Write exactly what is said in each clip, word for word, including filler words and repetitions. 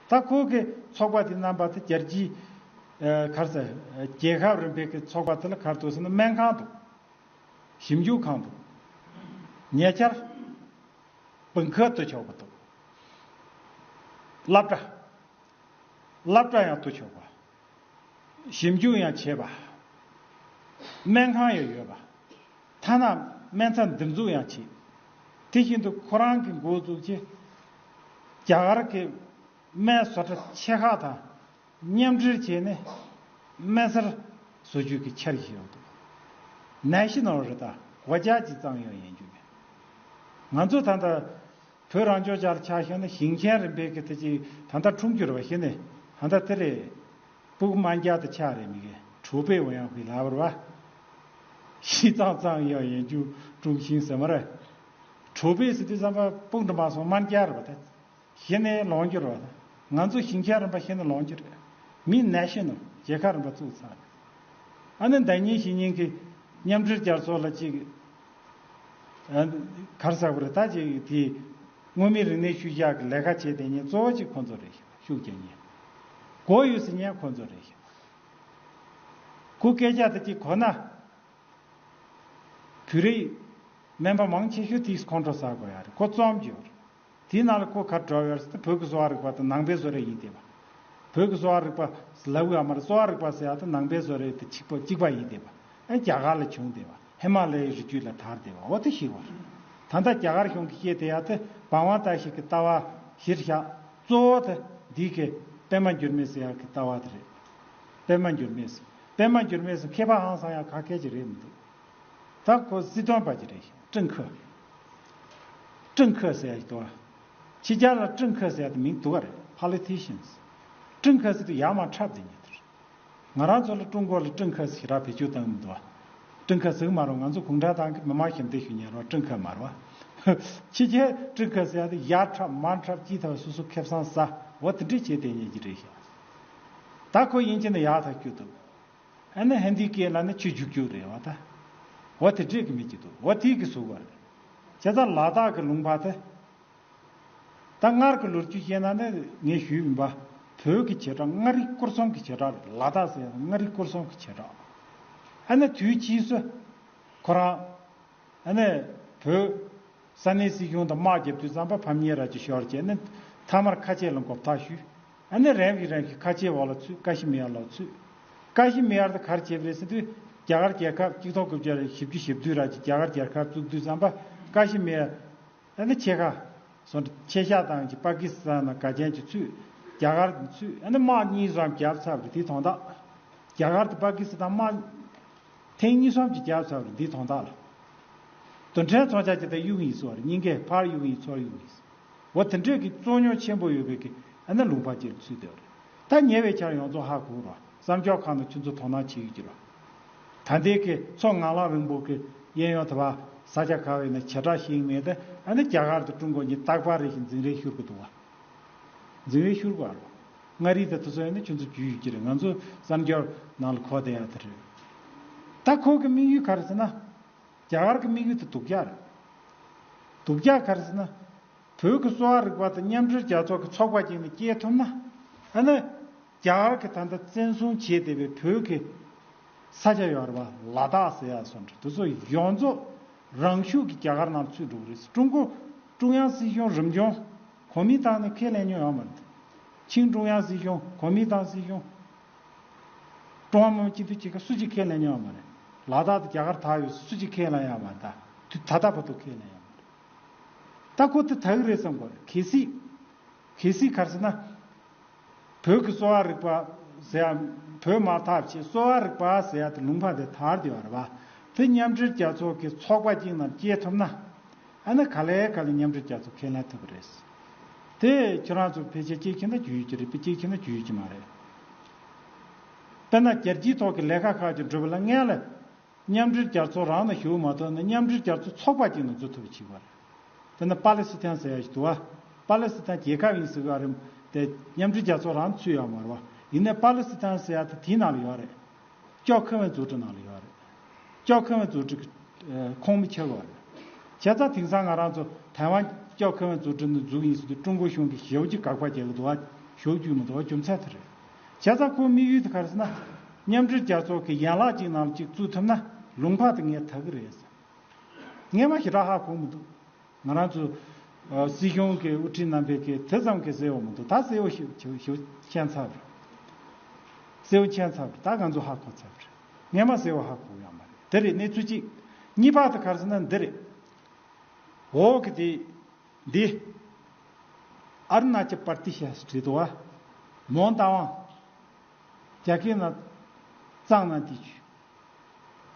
ད་ཁོ་གི་ཚོགས་པ་དེ་རྣམ་པ་དེ་རྒྱལ་སྤྱིའི་ཨ་ག་རེ་ཟེར། རྒྱལ་ཁབ་རིམ་པའི་གི་ཚོགས་པ་དེ་ལ་ག་རེ་འདུག་ཟེར་ན། སྨན་ཁང་འདུག། ཞིབ་འཇུག་ཁང་འདུག། ཉེ་ཆར་བུང་ཁ་གཏུབ་ཆོག་པ་འདུག། སློབ་གྲྭ། སློབ་གྲྭ་ཡང་གཏུབ་ཆོག་པ། ཞིབ་འཇུག་ཡང་བྱེད་པ། སྨན་ཁང་ཡང་ཡོད་པ། ཐ་ན་སྨན་རྩྭ་འདེབས་འཛུགས་ཡང་བྱེད། དེ་བཞིན་དུ་ཁོ་རང་གི་འགོ་བཙུགས་ཀྱིས་རྒྱ་གར་གྱི་སྨན་བཟོ་གྲྭ་ཆེ་ཁག་དང་མཉམ་འབྲེལ་བྱས་ནས་སྨན་གསར་བཟོ་རྒྱུ་གི་འཆར་གཞི་ཡོད་འདུག། ནེ་ཤ་ནལ་རེད། ད་སྒོ་ལྕགས་ཅིག་བཙུགས་ཡོད་ཡིན་རྒྱུ་རེད། ང་ཚོ་ད་ལྟ་བོད་རང་སྐྱོང་ལྗོངས་ལ་ཆ་བཞག་ན་ཞིང་ཆེན་རིམ་པའི་གི་དེ་ཅིག་ད་ལྟ་ཁྲུང་ཆུང་རེད་པ། གཞི་ནས་ད་ལྟ་དེ་རེད། སྤུ་གུ་དམན་རྒྱ་དེ་ཆགས་རེད། མི་གི་ཁྲོ་པའི་འོ་ཡང་ཧུའེ་ལབ་རེད་པ། ཞི་ཙང་ཙང་ཡང་ཡན་ཅུ་ཀྲུང་ཤིང་ཟེར་མ་རེད། ཁྲོ་པའི་ཟེར་དུས་ཙམ་པ་སྤུ་གུ་འདྲ་མ་སོང་དམན་རྒྱ་རེད་པ། ད་གཞི་ནས་ལོངས་སྤྱོད་རེད་པ། ད་ང་ཚོ་ཞིང་ཆེན་རིམ་པ་གཞི་ནས་ལོངས་སྤྱོད་རེད། མི་ནེ་ཤ་ནལ་རྒྱལ་ཁབ་རིམ་པ་བཙུགས་ཚར་རེད། ཨ་ནི་ཟླ་ཉིན་བཞི་ཉིན་གྱི་མཉམ་འབྲེལ་རྒྱལ་ཚོགས་ལ་ཅིག་ཨ་ག་རེ་ཟེར་དགོས་རེད། ད་ཅིག་དེ་དངོས་མིན་རིག་གནས་ཤུལ་བཞག་གི་ལས་ཀ་བྱེད་བསྡད་མཁན་གཙོ་བོ་ཅིག་ཁོང་ཚོ་རེད་ཤག། ཤུགས་རྒྱག་མཁན་སྒོ་ཡོད་ཟེར་མཁན་ཁོང་ཚོ་རེད་ཤག། ཁོ་སྐད་ཆ་དེ་ཅིག་གོ་ན། བོད་རིགས་སྨན་པ་མང་ཆེ་ཤོས་དེས་ཁོང་ཁྲོ་ཟ་དགོས་ཡ་རེད། ཁོ་རྩོམ་གྱི་ཡོད་རེད། དེའི་ནང་ལ་ཁོ་ག་རེ་འགྲོ་ཡོད་རེད་ཟེར་ན། བོད་ཀྱི་གསོ་བ་རིག་པ་དང་ནང་པའི་བཟོ་རིག་ཡིན་བསྡད་པ། བོད་ཀྱི་གསོ་བ་རིག་པ་ལབ་ཡོད་མ་རེད། གསོ་བ་རིག་པ་ཟེར་ཡ་དེ་ནང་པའི་བཟོ་རིག་དེ་གཅིག་པ་གཅིག་པ་ཡིན་བསྡད་པ། ཨ་རྒྱ་གར་ལ་བྱུང་བསྡད་པ། ཧི་མ་ལ་ཡའི་རི་རྒྱུད་ལ་དར་བསྡད་པ། འོ་དེ་ཤེས་དགོས་རེད། ད་ལྟ་རྒྱ་གར་གཞུང་གིས་བཤད་བསྡད་ཡ་དེ་བང་བ་བཀྲ་ཤིས་ཀྱི་ལྟ་བ་གཞིར་བཞག་གཙོ་བོ་དེ་འདི་གི་པད་མ་འགྱུར་མེད་ཟེར་ཡ་གི་ལྟ་བ་དེ་རེད། པད་མ་འགྱུར་མེད་ཟེར། པད་མ་འགྱུར་མེད་ཟེར་མཁས་པ་ཧང་སང་ཡ་ག་སྐད་ཅིག་རེད་མི་འདུག། ད་ཁོ་སྲིད་དོན་པ་ཅིག་རེད། ཀྲིན་ཁེ། ཀྲིན་ཁེ་ཟེར་ཡ་ཞིག་འདུག་ཨ། ཕྱི་རྒྱལ་ལ་ཀྲིན་ཁེ་ཟེར་ཡ་དེ་མིང་འདུག་ག་རེད། Politicians། ཀྲིན་ཁེ་ཟེར་དུས་ཡར་མར་འཁྲབ་བསྡད་མཁན་དེ་རེད། ང་རང་ཚོ་ལ་ཀྲུང་གོ་ལ་ཀྲིན་ཁེ་ཟེར་ཞེ་དྲག་བེད་སྤྱོད་བཏང་གི་མི་འདུག་ཨ། ཀྲིན་ཁེ་ཟེར་གི་མ་རེད། ང་ཚོ་གུང་ཁྲན་ཏང་གི་མི་དམངས་ཞབས་འདེགས་ཞུ་མཁན་རེད་པ། ཀྲིན་ཁེ་མ་རེད་པ། ཕྱི་རྒྱལ་ཀྲིན་ཁེ་ཟེར་ཡ་དེ་ཡར་འཁྲབ་མར་འཁྲབ་ཅིག་ཐབས་སོ་སོ་ཁེ་བཟང་ཟ། འོ་དེ་འདྲས་བྱས་བསྡད་མཁན་ཅིག་རེད་ཤག། ད་ཁོ་དབྱིན་ཇི་ནས་ཡར་ཐག་བསྐྱོད་འདུག། ཨ་ནི་ཧིན་དིའི་སྐད་ལ་ནི་ཆུ་རྒྱུག་རྒྱུག་རེད་པ་ད། འོ་དེ་འདྲས་གི་མི་ཅིག་འདུག། འོ་དེ་གི་ཟུག་པ་རེད། བྱས་ཙང་ལ་དྭགས་ཀྱི་ལུང་པ་དེ། ད་སྔར་གྱི་ལོ་རྒྱུས་བཤད་ན་ནི་ངས་ཞུས་ཡིན་པ། བོད་ཀྱི་བྱེ་བྲག་མངའ་རིས་སྐོར་གསུམ་གྱི་བྱེ་བྲག་རེད། ལ་དྭགས་ཟེར་ཡ་མངའ་རིས་སྐོར་གསུམ་གྱི་བྱེ་བྲག། ཨ་ནི་དུས་ཕྱིས་སུ་ཁོ་རང་ཨ་ནི་བོད་ས་གནས་སྲིད་གཞུང་དང་དམག་རྒྱབ་དུས་ཙམ་པ་ཕམ་ཉེས་ར་ཅིག་ཤོར་བྱས་ནས་མཐའ་མར་ཁ་ཆེ་ལ་འགོག་ཐག་ཞུས། ཨ་ནི་རིམ་གྱིས་རིམ་གྱིས་ཁ་ཆེ་འོག་ལ་ཚུད། ཀ་ཤི་མིར་ལ་ཚུད། ཀ་ཤི་མིར་དེ་ག་རེ་བྱས་པ་རེད་ཟེར་དུས། རྒྱ་གར་རྒྱལ་ཁབ་གཅིག་སྟོང་དགུ་བརྒྱ་བཞི་བཅུ་ཞེ་བདུན་ར་ཅིག་རྒྱ་གར་རྒྱལ་ཁབ་བཙུགས་དུས་ཙམ་པ་ཀ་ཤི་མིར། ཨ་ནི་ཕྱེད་ཀ་སོང་། ཕྱེད་ཤག་བཏང་གི་པ་ཀི་སི་ཐན་དང་ག་ཅན་གྱི་ཚུད། རྒྱ་གར་གྱི་ཚུད། ཨ་ནི་དམག་གཉིས་ཙམ་བརྒྱབ་ཚར་བ་རེད། དེའི་དོན་དག་རྒྱ་གར་དང་པ་ཀི་སི་ཐན་དམག་ཐེངས་གཉིས་གསུམ་ཅིག་བརྒྱབ་ཚར་བ་རེད། དེའི་དོན་དག་ལ་རྡུལ་ཕྲན་ཚོང་རྒྱག་ཅིག་དང་གཡུག་ཡིན་ཟེར་བ་རེད། གཉིས་ཀས་ཕར་གཡུག་ཡིན་ཚུར་གཡུག་ཡིན་ཟེར། འོ་དེ་འདྲས་ཀྱི་རྩོད་རྙོག་ཆེན་པོ་ཡོད་པའི་གི་ཨ་ནི་ལུང་པ་ཅིག་ལ་ཚུད་བསྡད་པ་རེད། ད་ཉེ་བའི་ཆར་ཡོངས་རྫོགས་ཧ་གོ་རོགས། བསམ་སྐྱོར་ཁང་ནང་ཁྱོད་ཚོ་དོ་སྣང་བྱེད་ཡོད་ཀྱི་རོགས། ད་ལྟའི་གི་མཚོ་ངང་ལག་རིང་པོ་གི་གཡས་གཡོན་དེ་བ་ས་ཆ་ག་བས་ན་བྱེ་བྲག་ཤེས་ཀྱི་མེད་དེ། ཨ་ནི་རྒྱ་གར་དང་ཀྲུང་གོ་གཉིས་རྟག་པར་རེ་བཞིན་འཛིང་རེས་ཤོར་གི་འདུག་བ། འཛིང་རེས་ཤོར་གི་བ་རོགས། མངའ་རིས་དེ་དེ་ཚོ་ཡིན་ན་ཁྱོད་ཚོ་རྒྱུས་ཡོད་ཀྱི་རེད། ང་ཚོ་བསམ་སྐྱོར་ནང་ལ་གོ་བསྡད་ཡ་དེ་རེད། ད་ཁོ་གི་དམིགས་ཡུལ་ག་རེ་ཟེར་ན། རྒྱ་གར་གྱི་དམིགས་ཡུལ་དེ་སྡུག་ཅག་རེད། སྡུག་ཅག་ག་རེ་ཟེར་ན། བོད་ཀྱི་གསོ་བ་རིག་པ་དང་མཉམ་འབྲེལ་རྒྱལ་ཚོགས་ཀྱི་ཚོགས་པ་ཅིག་ནས་སྐྱེལ་ཐུབ་ན། ཨ་ནི་རྒྱ་གར་གྱིས་ད་ལྟ་བཙན་བཟུང་བྱས་བསྡད་པའི་བོད་ཀྱི་ས་ཆ་ཡོད་རེད་པ། ལ་དྭགས་ཟེར་ཡ་སོགས་འདྲ་དེ་ཚོ་ཡོངས་རྫོགས་རང་ཤུགས་ཀྱིས་རྒྱ་གར་ནང་ཚུད་འགྲོ་གི་རེད། ཀྲུང་གོ་ཀྲུང་དབྱང་སྲིད་གཞུང་རིམ་བྱོན་གོ་མིན་ཏང་ནས་ཁས་ལེན་མྱོང་ཡོད་མ་རེད། ཆིང་ཀྲུང་དབྱང་སྲིད་གཞུང་། གོ་མིན་ཏང་སྲིད་གཞུང་། ཀྲུང་ཧྭ་མི་དམངས་སྤྱི་འཐུས་ཅིག་ག་སུ་གཅིག་ཁས་ལེན་མྱོང་ཡོད་མ་རེད། ལ་དྭགས་དང་རྒྱ་གར་དག་ཡོད་སུ་གཅིག་ཁས་ལེན་ཡོད་མ་རེད། ད་དུས་ད་ལྟ་བར་དུ་ཁས་ལེན་ཡོད་མ་རེད། ད་ཁོ་དེ་དག་རེད་བསམ་གོ་རེད། གལ་སྲིད། གལ་སྲིད་ག་རེ་ཟེར་ན། བོད་ཀྱི་གསོ་བ་རིག་པ་ཟེར་ཡ། བོད་མ་ཐག་ཆེད་གསོ་བ་རིག་པ་ཟེར་ཡ་དེ་ལུང་པ་དེ་དར་བསྡད་ཡོད་རེད་པ། དེ་མཉམ་འབྲེལ་རྒྱལ་ཚོགས་ཀྱི་ཚོགས་པ་གཅིག་ནང་སྐྱེལ་ཐུབ་ན། ཨ་ནི་ག་ལེ་ག་ལེ་མཉམ་འབྲེལ་རྒྱལ་ཚོགས་ཁས་ལེན་ཐུབ་པ་རེད། དེ་ཁྱོད་རང་ཚོ་ཕལ་ཆེར་སྐྱེལ་མཁན་ད་རྒྱུས་ཡོད་ཀྱི་རེད་པས། སྐྱེལ་མཁན་ད་རྒྱུས་ཡོད་ཀྱི་མ་རེད། དཔེར་ན་རྒྱལ་སྤྱིའི་ཐོག་གི་ལས་ཀ་ཁག་ཅིག་འགྲུབ་པ་ལ་སྔོན་ལ་མཉམ་འབྲེལ་རྒྱལ་ཚོགས་རང་ནས་ཞུགས་མ་ཐུབ་ན། མཉམ་འབྲེལ་རྒྱལ་ཚོགས་ཚོགས་པ་གཅིག་ནང་འཛུལ་ཐུབ་པ་བྱེད་དགོས་རེད། དཔེར་ན་པ་ལི་སི་ཐན་ཟེར་ཡ་ཞིག་འདུག་བ། པ་ལི་སི་ཐན་རྒྱལ་ཁབ་ཡིན་ཟེར་གི་རེད་དེ། མཉམ་འབྲེལ་རྒྱལ་ཚོགས་རང་ཚུད་ཡོད་མ་རེད་བ། ཡིན་ནའི་པ་ལི་སི་ཐན་ཟེར་ཡ་དེ་དེའི་ནང་ལ་ཡོད་རེད། ཅོག་ཁེ་ཝན་ཛུའུ་ཀྲི་ནང་ལ་ཡོད་རེད། ཅོག་ཁེ་ཝན་ཛུའུ་ཀྲི་གི་ཁོངས་མི་ཆགས་ཡོད་རེད། བྱས་ཙང་དེང་སང་ང་རང་ཚོ་ཐའེ་ཝན་ཅོག་ཁེ་ཝན་ཛུའུ་ཀྲི་ནང་འཛུལ་ཡིན་ཟེར་དུས་ཀྲུང་གོ་གཞུང་གིས་ཞེ་པོ་ཅིག་དགག་པ་རྒྱག་གི་འདུག་བ། ཞུགས་རྒྱུ་མི་འདུག་རྒྱུ་མཚན་དེ་རེད། བྱས་ཙང་ཁོའི་དམིགས་ཡུལ་དེ་ག་རེ་ཟེར་ན། མཉམ་འབྲེལ་རྒྱལ་ཚོགས་ཀྱི་ཡན་ལག་ཅིག་ནང་ལ་ཅིག་བཙུགས་ཐུབ་ན་ལུང་པ་དེ་ངས་ཐག་གི་རེད་ཟེར། ངས་མ་ཞེ་དྲག་ཧ་གོ་མི་འདུག་ང་རང་ཚོ་ཨ་སྲིད་གཞུང་གི་དབུ་ཁྲིད་རྣམ་པས་ཀྱི་དེ་ཙམ་གྱི་གསལ་བོ་མི་འདུག་ད་གསལ་བོ་ཞིག་ཞིག་ཞིག་མཁྱེན་ཚར་བ་རེད། གསལ་བོ་མཁྱེན་ཚར་བ་རེད། ད་ང་ཚོ་ཧ་གོ་ཚར་བ་རེད། ངས་མ་གསལ་བོ་ཧ་གོ་ཡོད་མ་རེད། དེ་རེད། གནས་ཚུལ་གཅིག་གཉིས་པ་དེ་ག་རེ་ཟེར་ན་འདི་རེད། འོག་གི་དེ། འདི། ཨ་རུ་ན་ཅལ་པར་ཏི་ཤ་ཟེར་དུས་བ། མོན་རྟ་དབང་། རྒྱ་སྐད་ནང་། གཙང་ན་དེ་ཆུ།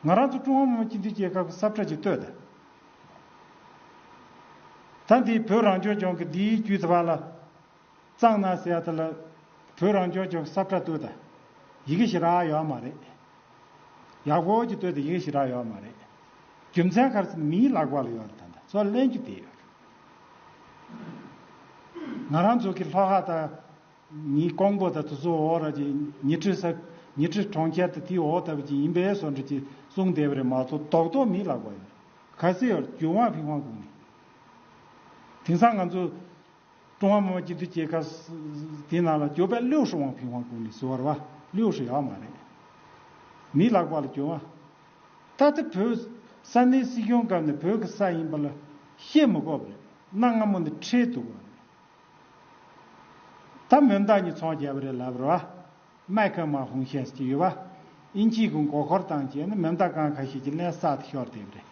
ང་རང་ཚོ་ཀྲུང་ཧྭ་མི་དམངས་སྤྱི་མཐུན་རྒྱལ་ཁབ་ཀྱི་ས་ཁྲ་ཅིག་བཏོད་དང་། ད་འདི་བོད་རང་སྐྱོང་ལྗོངས་ཀྱི་འདིའི་བརྒྱུད་དེ་བ་ལ། གཙང་ན་ཟེར་ཡ་དེ་ལ། བོད་རང་སྐྱོང་ལྗོངས་ཀྱི་ས་ཁྲ་བཏོད་དང་། ཡི་གེ་ཞེ་དྲག་ཡོད་མ་རེད། ཡག་པོ་ཅིག་བཏོད་དེ་ཡི་གེ་ཞེ་དྲག་ཡོད་མ་རེད། རྒྱུ་མཚན་ག་རེ་ཟེར་ན་མིའི་ལག་པ་ལ་ཡོད་རེད། ད་ལྟ་ཚུར་ལེན་རྒྱུ་དེ་ཡོད་རེད། ང་རང་ཚོ་གི་ལྷོ་ཁ་དང་། ཉི་ཀོང་པོ་དང་དེ་ཚོ་འོག་ར་ཅིག་ཉི་ཁྲི་ས། ཉི་ཁྲི་གྲོང་ཁྱེར་དང་དེའི་འོག་ལྟ་བུ་ཅིག་ཡིན་པའི་བཟོ་འདྲ་ཅིག་གསུངས་བསྡད་པ་རེད་མ་གཏོགས་རྡོག་རྡོག་མིའི་ལག་པ་ཡོད་རེད། ག་ཚོད་ཡོད་རེད། རྒྱུ་དབང་ཕིང་དབང་ཀུང་ལི། དེང་སང་ང་ཚོ། ཀྲུང་ཧྭ་མི་དམངས་སྤྱི་མཐུན་རྒྱལ་ཁབ་དེའི་ནང་ལ་九百六十万平方公里ཟེར་བ་རེད་བ།六十ཡོད་མ་རེད། མིའི་ལག་པ་ལ་རྒྱུ་བ། ད་ལྟ་བོད་ས་གནས་སྲིད་གཞུང་སྐབས་ནས་བོད་ཀྱི་ས་ཡིན་པ་ལ་བཤད་མི་དགོས་པ་རེད། གནའ་སྔ་མོ་ནས་ཁྲལ་བསྡུ་དགོས་པ་རེད། ད་མོན་རྟ་གཉིས་ཚོང་རྒྱག་པ་རེད་ལབ་རེད་བ།麦克马红线ཟེར་གྱི་ཡོད་པ། དབྱིན་ཇིའི་གི་མགོ་འཁོར་བཏང་རྗེས་ནི་མེ་མདའ་གང་ཁ་ཤས་ཀྱི་ལན་གསར་དུ་ཤོར་བསྡད་པ་རེད།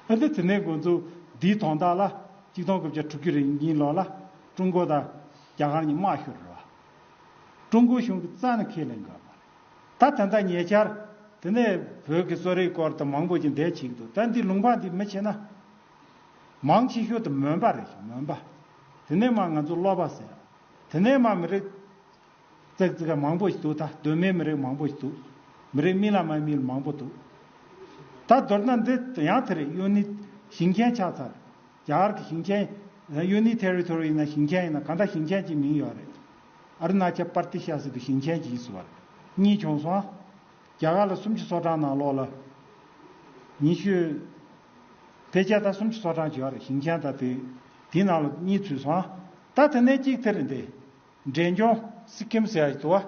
ཨ་ནི་དེ་ནས་འགོ་འཛུགས་འདིའི་དོན་དག་ལ་གཅིག་སྟོང་དགུ་བརྒྱ་དྲུག་ཅུ་རེ་གཉིས་ལོ་ལ་ཀྲུང་གོ་དང་རྒྱ་གར་གཉིས་དམག་ཤོར་རེད་བ། ཀྲུང་གོ་གཞུང་གིས་རྩ་ནས་ཁས་ལེན་དགོས་པ་རེད། ད་ད་ལྟ་ཉེ་ཆར་དེ་ནས་བོད་ཀྱི་གསོ་རིག་སྐོར་དང་མང་པོ་ཅིག་འདས་ཕྱིན་འདུག་ད་འདི་ལུང་པ་འདི་མི་བྱེད་ན། མང་ཆེ་ཤོས་དེ་མོན་པ་རེད་ཤག་མོན་པ། དེ་ནས་མ་ང་ཚོ་ཀློག་པ་ཟེར། དེ་ནས་མ་མི་རིགས། ཙག་ཙིག་མང་པོ་ཞིག་འདུག་ད་གདོད་མའི་མི་རིགས་མང་པོ་ཞིག་འདུག་མི་རིགས་མི་ལ་མ་མི་ལ་མང་པོ་འདུག་ད་མདོར་ན་འདི་ཡང་དེ་རེད། ཡུན་ནི་ཞིང་ཆེན་ཆགས་ཚར། རྒྱ་གར་གྱི་ཞིང་ཆེན། ཡུ་ནི་ཊེ་རི་ཊོ་རི་ཡིན་ན་ཞིང་ཆེན་ཡིན་ན་གང་ལྟར་ཞིང་ཆེན་གྱི་མིང་ཡོད་རེད། ཨ་རུ་ན་ཅལ་པར་ཏི་ཤ་ཟེར་དུས་ཞིང་ཆེན་གྱི་ཡིན་ཟེར་བ་རེད། གཉིས་བྱུང་སོང་། རྒྱ་གར་ལ་སུམ་ཅུ་སོ་གྲངས་ནང་ལོགས་ལ། ཉི་ཤུ། ཕལ་ཆེར་ད་སུམ་ཅུ་སོ་གྲངས་ཅིག་ཡོད་རེད། ཞིང་ཆེན་ད་དེ། དེའི་ནང་ལ་གཉིས་ཚུད་སོང་། ད་དེ་ནས་གཅིག་དེ་རེད་འདི། འབྲས་ལྗོངས་སི་ཀིམ་ཟེར་ཡ་ཞིག་འདུག་བ།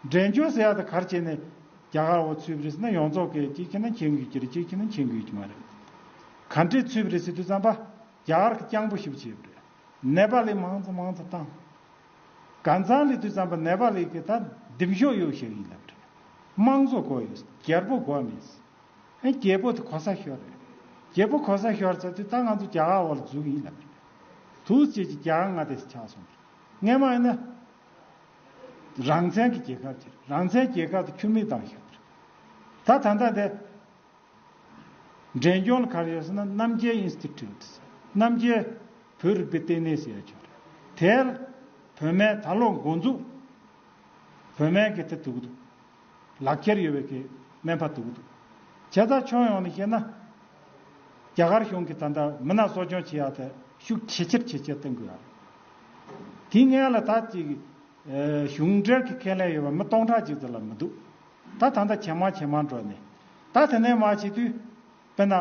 འབྲས་ལྗོངས་ཟེར་ཡ་དེ་ག་རེ་བྱས་ནས་རྒྱ་གར་འོག་ཚུད་པ་རེད་ཟེར་ན་ཡོངས་རྫོགས་ཀྱི་གཅིག་བྱས་ན་མཁྱེན་དགོས་ཀྱི་རེད། གཅིག་བྱས་ན་མཁྱེན་དགོས་ཀྱི་མ་རེད། ག་འདྲས་ཚུད་པ་རེད་ཟེར་དུས་ཙམ་པ་རྒྱ་གར་གྱིས་རྐྱང་པོ་ཞེ་པོ་བྱས་པ་རེད། ནེ་པ་ལིས་མང་ཙམ་མང་ཙམ་བཏང་། གང་ཚང་ལས་དུས་ཙམ་པ་ནེ་པ་ལིས་ཀྱིས་ད་འདེམས་ཤོག་གཡུག་བཞག་ཡིན་ལབ་རེད། དམངས་གཙོ་དགོས་ཡོད། རྒྱལ་པོ་དགོས་མེད། ཨེ་རྒྱལ་པོ་དེ་གོ་ས་ཤོར་རེད། རྒྱལ་པོ་གོ་ས་ཤོར་ཚར་དུས་ད་ང་ཚོ་རྒྱ་གར་འོག་ལ་འཛུལ་གྱི་ཡིན་ལབ་རེད། དུས་ཚོད་ཀྱི་རྒྱ་གར་མངའ་སྡེ་ཆགས་སོང་རེད། སྔས་མ་ཡིན་ན། རང་བཙན་གྱི་རྒྱལ་ཁབ་ཅིག་རེད། རང་བཙན་རྒྱལ་ཁབ་དེ་ཁྱུར་མིད་བཏང་ཤག་རེད། ད་ད་ལྟ་དེ། འབྲས་ལྗོངས་ལ་ག་རེ་ཡོད་ཟེར་ན་རྣམ་རྒྱལ་ཨིན་སི་ཊི་ཊུཊ། རྣམ་རྒྱལ་བོད་རིག་པའི་ལྟེ་གནས་ཟེར་ཡ་ཅིག་ཡོད་རེད། དེར་བོད་སྨན་ད་ལོ་འགོ་འཛུགས། བོད་སྨན་གྱི་དེ་འདུག་འདུག་ལག་ཁྱེར་ཡོད་པའི་གི་སྨན་པ་འདུག་འདུག་བྱས་ཙང་ཕྱོགས་ཡོངས་ནས་བཤད་ན། རྒྱ་གར་གཞུང་གིས་ད་ལྟ་མི་སྣ་གསོ་སྐྱོང་བྱེད་ཡ་དེ་ཤུགས་ཇེ་ཆེར་ཇེ་ཆེར་གཏོང་དགོས་ཡ་རེད། དེའི་སྔོན་ལ་ད་ཅིག་ཨེ་གཞུང་འབྲེལ་གྱི་ཁས་ལེན་ཡོད་པ་མི་སྟོང་ཕྲག་ཅིག་ཙམ་ལས་མི་འདུག་ད་ད་ལྟ་ཇེ་མང་ཇེ་མང་འགྲོ་ནས། ད་དེ་ནས་མར་བྱེད་དུས། དཔེར་ན།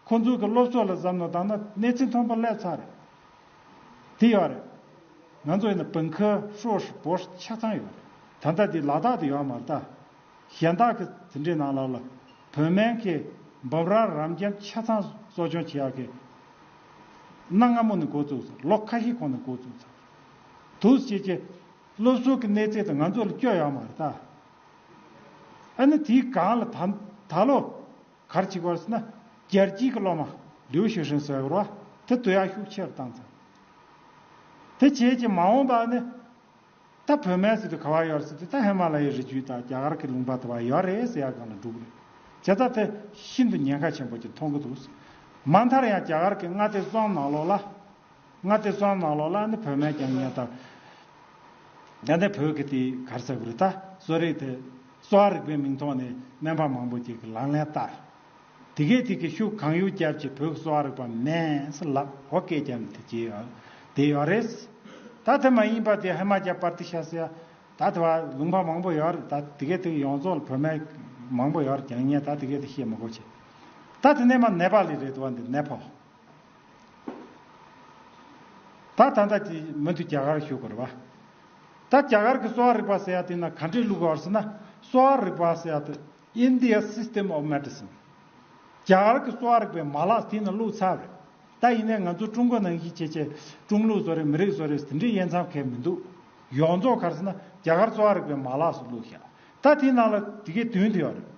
ཁོ་ཚོ་གི་སློབ་གསོ་ལ་བསམ་བློ་བཏང་ན་གནས་ཚད་མཐོན་པོ་སླེབས་ཚར་རེད། དེ་ཡོད་རེད། ང་ཚོ་ཡིན་ན་本科、硕士、博士ཆ་ཚང་ཡོད་རེད། ད་ལྟ་དེ་ལ་དྭགས་དུ་ཡོད་མ་རེད་ད། གཞན་དག་གི་དེ་འདྲའི་ནང་ལོགས་ལ་བོད་སྨན་གྱི་འབུམ་རམས་རབ་འབྱམས་ཆ་ཚང་གསོ་སྐྱོང་བྱེད་ཡག་གི་གནའ་སྔ་མོ་ནས་འགོ་བཙུགས་ཚར། ལོ་ཁ་ཤས་གོང་ནས་འགོ་བཙུགས་ཚར། དུས་ཕྱིས་ཀྱི་སློབ་གསོ་གི་གནས་ཚད་དེ་ང་ཚོ་ལ་སྐྱོ་ཡོད་མ་རེད་ད། ཨ་ནི་དེའི་སྒང་ལ་ད་ད་ལོ། ག་རེ་བྱེད་དགོས་ཟེར་ན། རྒྱལ་སྤྱིའི་གི་སློབ་མ་ལིའུ་ཞུ་ཧྲིན་ཟེར་བ་དེ་བསྡུ་ཡག་ཤུགས་ཆེ་རུ་བཏང་ཚར། དེ་བྱས་ཀྱི་མ་འོངས་པ་ནི། ད་བོད་སྨན་ཟེར་དུས་ག་བ་ཡོད་ཟེར་དུས་ད་ཧི་མ་ལ་ཡའི་རི་རྒྱུད་དང་རྒྱ་གར་གྱི་ལུང་པ་དེ་བ་ཡོད་རེད་ཟེར་ཡག་སྒང་ལ་འགྲོ་གི་རེད། བྱས་ཙང་དེ་ཤིན་ཏུ་ཉེན་ཁ་ཆེན་པོ་ཅིག་མཐོང་གི་འདུག་མ་མཐར་ཡང་རྒྱ་གར་གྱི་མངའ་སྡེ་གསུམ་ནང་ལོགས་ལ། མངའ་སྡེ་གསུམ་ནང་ལོགས་ལ་ནི་བོད་སྨན་རྒྱག་མཁན་དང་། ད་ནི་བོད་ཀྱི་དེ་ག་རེ་ཟེར་དགོས་རེད་ད། གསོ་རིག་དེ་གསོ་བ་རིག་པའི་མིང་ཐོག་ནས་སྨན་པ་མང་པོ་ཅིག་གིས་ལག་ལེན་བསྟར། དེ་གས་དེ་གི་ཤུགས་གང་ཡོད་རྒྱབ་ཀྱི་བོད་ཀྱི་གསོ་བ་རིག་པ་མེད་ཟེར་ལབ་ཧོ་སྐད་རྒྱབ་ནས་དེ་བྱས་ཡོད། དེ་ཡོད་རེད། ད་དེ་མ་ཡིན་པ་དེ་ཧི་མ་ཅལ་པར་ཏི་ཤ་ཟེར་ཡ། ད་དེ་བ་ལུང་པ་མང་པོ་ཡོད་རེད། ད་དེ་གས་དེ་གི་ཡོངས་རྫོགས་ལ་བོད་སྨན་མང་པོ་ཡོད་རེད། རྒྱག་མཁན་ད་དེ་གས་དེ་བཤད་མི་དགོས་ཆེ། ད་དེ་ནས་མ་ནེ་པ་ལི་རེད་འདུག་བ། འདི་ནེ་པ་ལི། ད་ད་ལྟ་དེ་མུ་མཐུད་རྒྱ་གར་ཞུ་དགོས་རེད་བ། ད་རྒྱ་གར་གྱི་གསོ་བ་རིག་པ་ཟེར་ཡ་དེ་ན་ག་འདྲས་བླུག་དགོས་ཟེར་ན། གསོ་བ་རིག་པ་ཟེར་ཡ་དེ་India System of Medicine། རྒྱ་གར་གྱི་གསོ་བ་རིག་པའི་མ་ལག་དེ་ན་བླུགས་ཚར་རེད། ད་ཡིན་ནའི་ང་ཚོ་ཀྲུང་གོ་ནང་བཞིན་བྱས་བྱས་ཀྲུང་ལུགས་བཟོ་རེད། མི་རིགས་བཟོ་རེད། དེ་འདྲའི་དབྱེ་མཚམས་གང་ཡང་མི་འདུག། ཡོངས་རྫོགས་ག་རེ་ཟེར་ན་རྒྱ་གར་གསོ་བ་རིག་པའི་མ་ལག་སུ་བླུགས་བཞག། ད་དེའི་ནང་ལ་དེ་གའི་བདུན་དེ་ཡོད་རེད།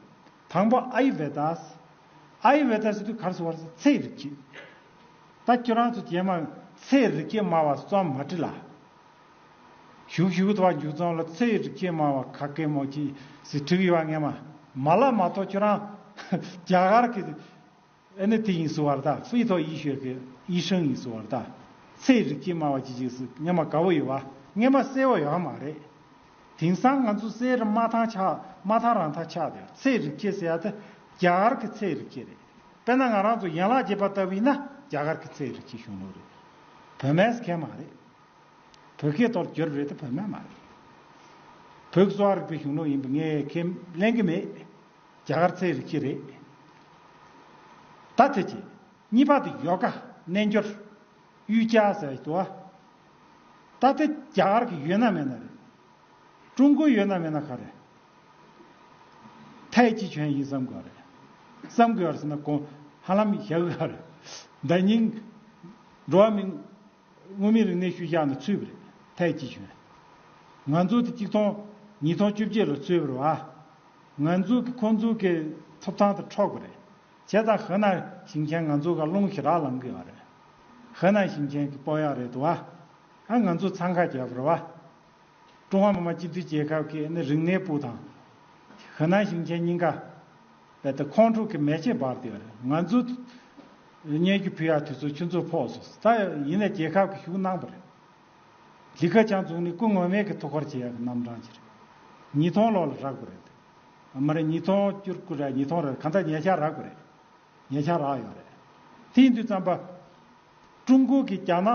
དང་པོ་ཨ་ཡུ་ཝེ་དཱ། ཨ་ཡུ་ཝེ་དཱ་ཟེར་དུས་ག་རེ་ཟེར་བ་རེད་ཟེར་ན་ཚེ་རིག་བྱེད། ད་ཁྱོད་རང་ཚོ་རྗེས་མ་ཚེ་རིག་བྱེད་སྨྲ་བ་རྩོམ་མ་བྲིས་ལ། ཞུགས་ཞུགས་ཐོག་མཇུག་རྫོང་ལ་ཚེ་རིག་བྱེད་སྨྲ་བ་ག་གེ་མོ་ཅིག་ཟེར་བྲིས་ཡོད་པ་ངས་མ་མ་ལབ་མ་གཏོགས། ཁྱོད་རང་རྒྱ་གར་གྱི་ཨ་ནི་དེ་ཡིན་ཟེར་བ་རེད་ད། 肺头医学གི医生ཡིན་ཟེར་བ་རེད་ད། ཚེ་རིག་བྱེད་སྨྲ་བ་ཅིག་ཅིག་ཟེར་ངས་མ་དགའ་བོ་ཡོད་པ། ངས་མ་གསལ་བོ་ཡོད་མ་རེད། དེང་སང་ང་ཚོ་གསེར་རི་མ་ཐང་ཆགས་མ་ཐང་རང་ཐང་ཆགས་དེ། ཚེ་རིག་བྱེད་ཟེར་ཡ་དེ་རྒྱ་གར་གྱི་ཚེ་རིག་བྱེད་རེད། དཔེར་ན་ང་རང་ཚོ་ཡན་ལག་བརྒྱད་པ་ལྟ་བུ་ཡིན་ན་རྒྱ་གར་གྱི་ཚེ་རིག་བྱེད་གཞུང་ལུགས་རེད། བོད་སྨན་གང་ཡང་མ་རེད། བོད་སྐད་ཐོག་བསྒྱུར་རེད་དེ་བོད་སྨན་མ་རེད། བོད་ཀྱི་གསོ་བ་རིག་པའི་གཞུང་ལུགས་ཡིན་པ་ངས་ཁས་ལེན་གྱི་མེད། རྒྱ་གར་ཚེ་རིག་བྱེད་རེད། ད་དེ་གཅིག། གཉིས་པ་དེ་ཡོ་ག་རྣལ་འབྱོར། 瑜伽ཟེར་གྱི་འདུག་བ། ད་དེ་རྒྱ་གར་གྱི་ཡོད་ན་མེད་ན་རེད། ཀྲུང་གོའི་ཡོད་ན་མེད་ན་ག་རེ། ཐའེ་ཅི་ཆོན་ཡིན་བསམ་དགོས་རེད། བསམ་དགོས་རེད་ཟེར་ན་དགོངས་ཧ་ལམ་བཞག་གི་རེད། ཟླ་ཉིན་འགྲོ་བ་མིན། དངོས་མིན་རིག་གནས་ཤུལ་བཞག་ནས་ཚུད་པ་རེད། ཐའེ་ཅི་ཆོན། ང་ཚོ་དེ་གཅིག་སྟོང་ཉིས་སྟོང་བཅོ་བརྒྱད་ལ་ཚུད་པ་རེད་བ། ང་ཚོ་གི་ཁོང་ཚོ་གི་ཐོབ་ཐང་དེ་འཕྲོག་པ་རེད། བྱས་ཙང་ཧེ་ནན་ཞིང་ཆེན་ང་ཚོ་ག་རླུང་ཞེ་དྲག་ལངས་གི་ཡོད་རེད། ཧེ་ནན་ཞིང་ཆེན་གི་སྤོ་ཡག་རེད་འདུག་བ། ཨ་ང་ཚོ་འཚང་ཁ་རྒྱག་པ་རེད་བ། ཀྲུང་ཧྭ་མི་དམངས་སྤྱི་མཐུན་རྒྱལ་ཁབ་ཀྱི་ནི་རིག་གནས་པུའུ་དང་། ཧེ་ནན་ཞིང་ཆེན་གཉིས་ཀ་རྦད་དེ་ཁོང་ཁྲོ་གི་མེ་ལྕེ་འབར་བསྡད་ཡོད་རེད། ང་ཚོ་སྙན་ཞུ་ཕུལ་ཡག་དུས་ཚོད་ཆུ་ཚོད་ཕོག་སོང་། ད་ཡིན་ནའི་རྒྱལ་ཁབ་ཀྱིས་ཞུགས་གནང་བ་རེད། ལི་ཁེ་ཆང་ཚོ་ནི་སྐུ་ངོ་མས་ཀྱི་ཐུགས་ཁུར་བྱེད་ཡག་གི་རྣམ་གྲངས་ཅིག་རེད། ཉིས་སྟོང་ལོ་ལ་རག་དགོས་རེད། ཨ་མ་རེད། ཉིས་སྟོང་བཅུ་དགུ་རེད། ཉིས་སྟོང་རེད། གང་ལྟར་ཉེ་ཆར་རག་དགོས་རེད། ཉེ་ཆར་རག་ཡོད་རེད། དེ་ཡིན་དུས་ཙམ་པ། ཀྲུང་གོ་གི་རྒྱ་ནག་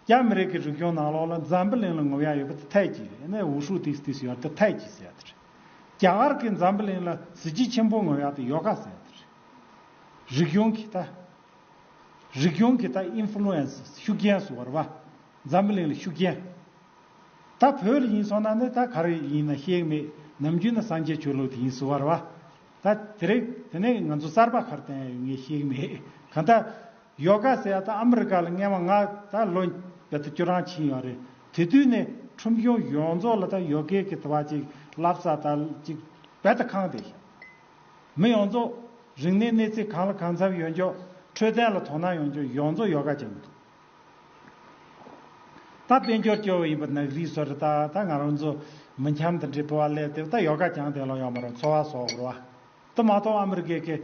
རྒྱ་མི་རིགས་ཀྱི་རིག་གཞུང་ནང་ལོགས་ལ་འཛམ་བུ་གླིང་ལ་ངོམ་ཡག་ཡོད་པ་དེ་ཐའེ་ཅི་རེད། ཨ་ནི་ཝུ་ཧྲུའུ་ཏིས་ཏིས་ཡོད་དེ་ཐའེ་ཅི་ཟེར་ཡག་དེ་རེད། རྒྱ་གར་གྱི་འཛམ་བུ་གླིང་ལ་གཟི་བརྗིད་ཆེན་པོ་ངོམ་ཡག་དེ་ཡོ་ག་ཟེར་ཡག་དེ་རེད། རིག་གཞུང་གི་ད། རིག་གཞུང་གི་ད་ཨིན་ཕུ་ལུ་ཨེན་སི་ཤུགས་རྐྱེན་ཟེར་བ་རེད་བ། འཛམ་བུ་གླིང་ལ་ཤུགས་རྐྱེན། ད་བོད་ལ་ཡིན་སོང་ན་ནི་ད་ག་རེ་ཡིན་ན་ཤེས་ཀྱི་མེད། ནམ་རྒྱུན་ནི་སངས་རྒྱས་ཆོས་ལུགས་དེ་ཡིན་ཟེར་བ་རེད་བ། ད་དེ་རིང་དེ་ནས་ང་ཚོ་གསར་པ་ག་རེ་བསྟན་ཡོད་ངས་ཤེས་ཀྱི་མེད། གང་ལྟར་ཡོ་ག་ཟེར་ཡག་ད་ཨ་མི་རི་ཀ་ལ་སྔས་མ་ང་ད་ལོ་བརྒྱད་དང་བཅུ་གྲངས་ཕྱིན་ཡོད་རེད། དེ་དུས་ནས་ཁྲོམ་གཞུང་ཡོངས་རྫོགས་ལ་ད་ཡོ་གའི་གི་དེ་བ་ཅིག་བསླབ་ས་ད་ཅིག་རྦད་དེ་ཁེངས་བསྡད་ཤག། མི་ཡོངས་རྫོགས་རིག་གནས་གནས་ཚད་གང་ལ་གང་འཚམ་ཡོད་མཁན། འཕྲོད་བསྟེན་ལ་དོ་སྣང་ཡོད་མཁན་ཡོངས་རྫོགས་ཡོ་ག་སྦྱང་གི་འདུག། ད་དཔལ་འབྱོར་སྐྱོ་བོ་ཡིན་པ་ནག་རིག་བཟོ་རེད། ད་ད་ང་རང་ཚོ་མི་འཁྱམ་དེ་འདྲའི་སྤོ་བ་སླེབས་ཏེ་ད་ཡོ་ག་སྦྱང་བསྡད་ལོ་ཡོད་མ་རེད། འཚོ་བ་གསོག་དགོས་རེད་བ། དེ་མ་གཏོགས་ཨ་མི་རི་ཀའི་གི་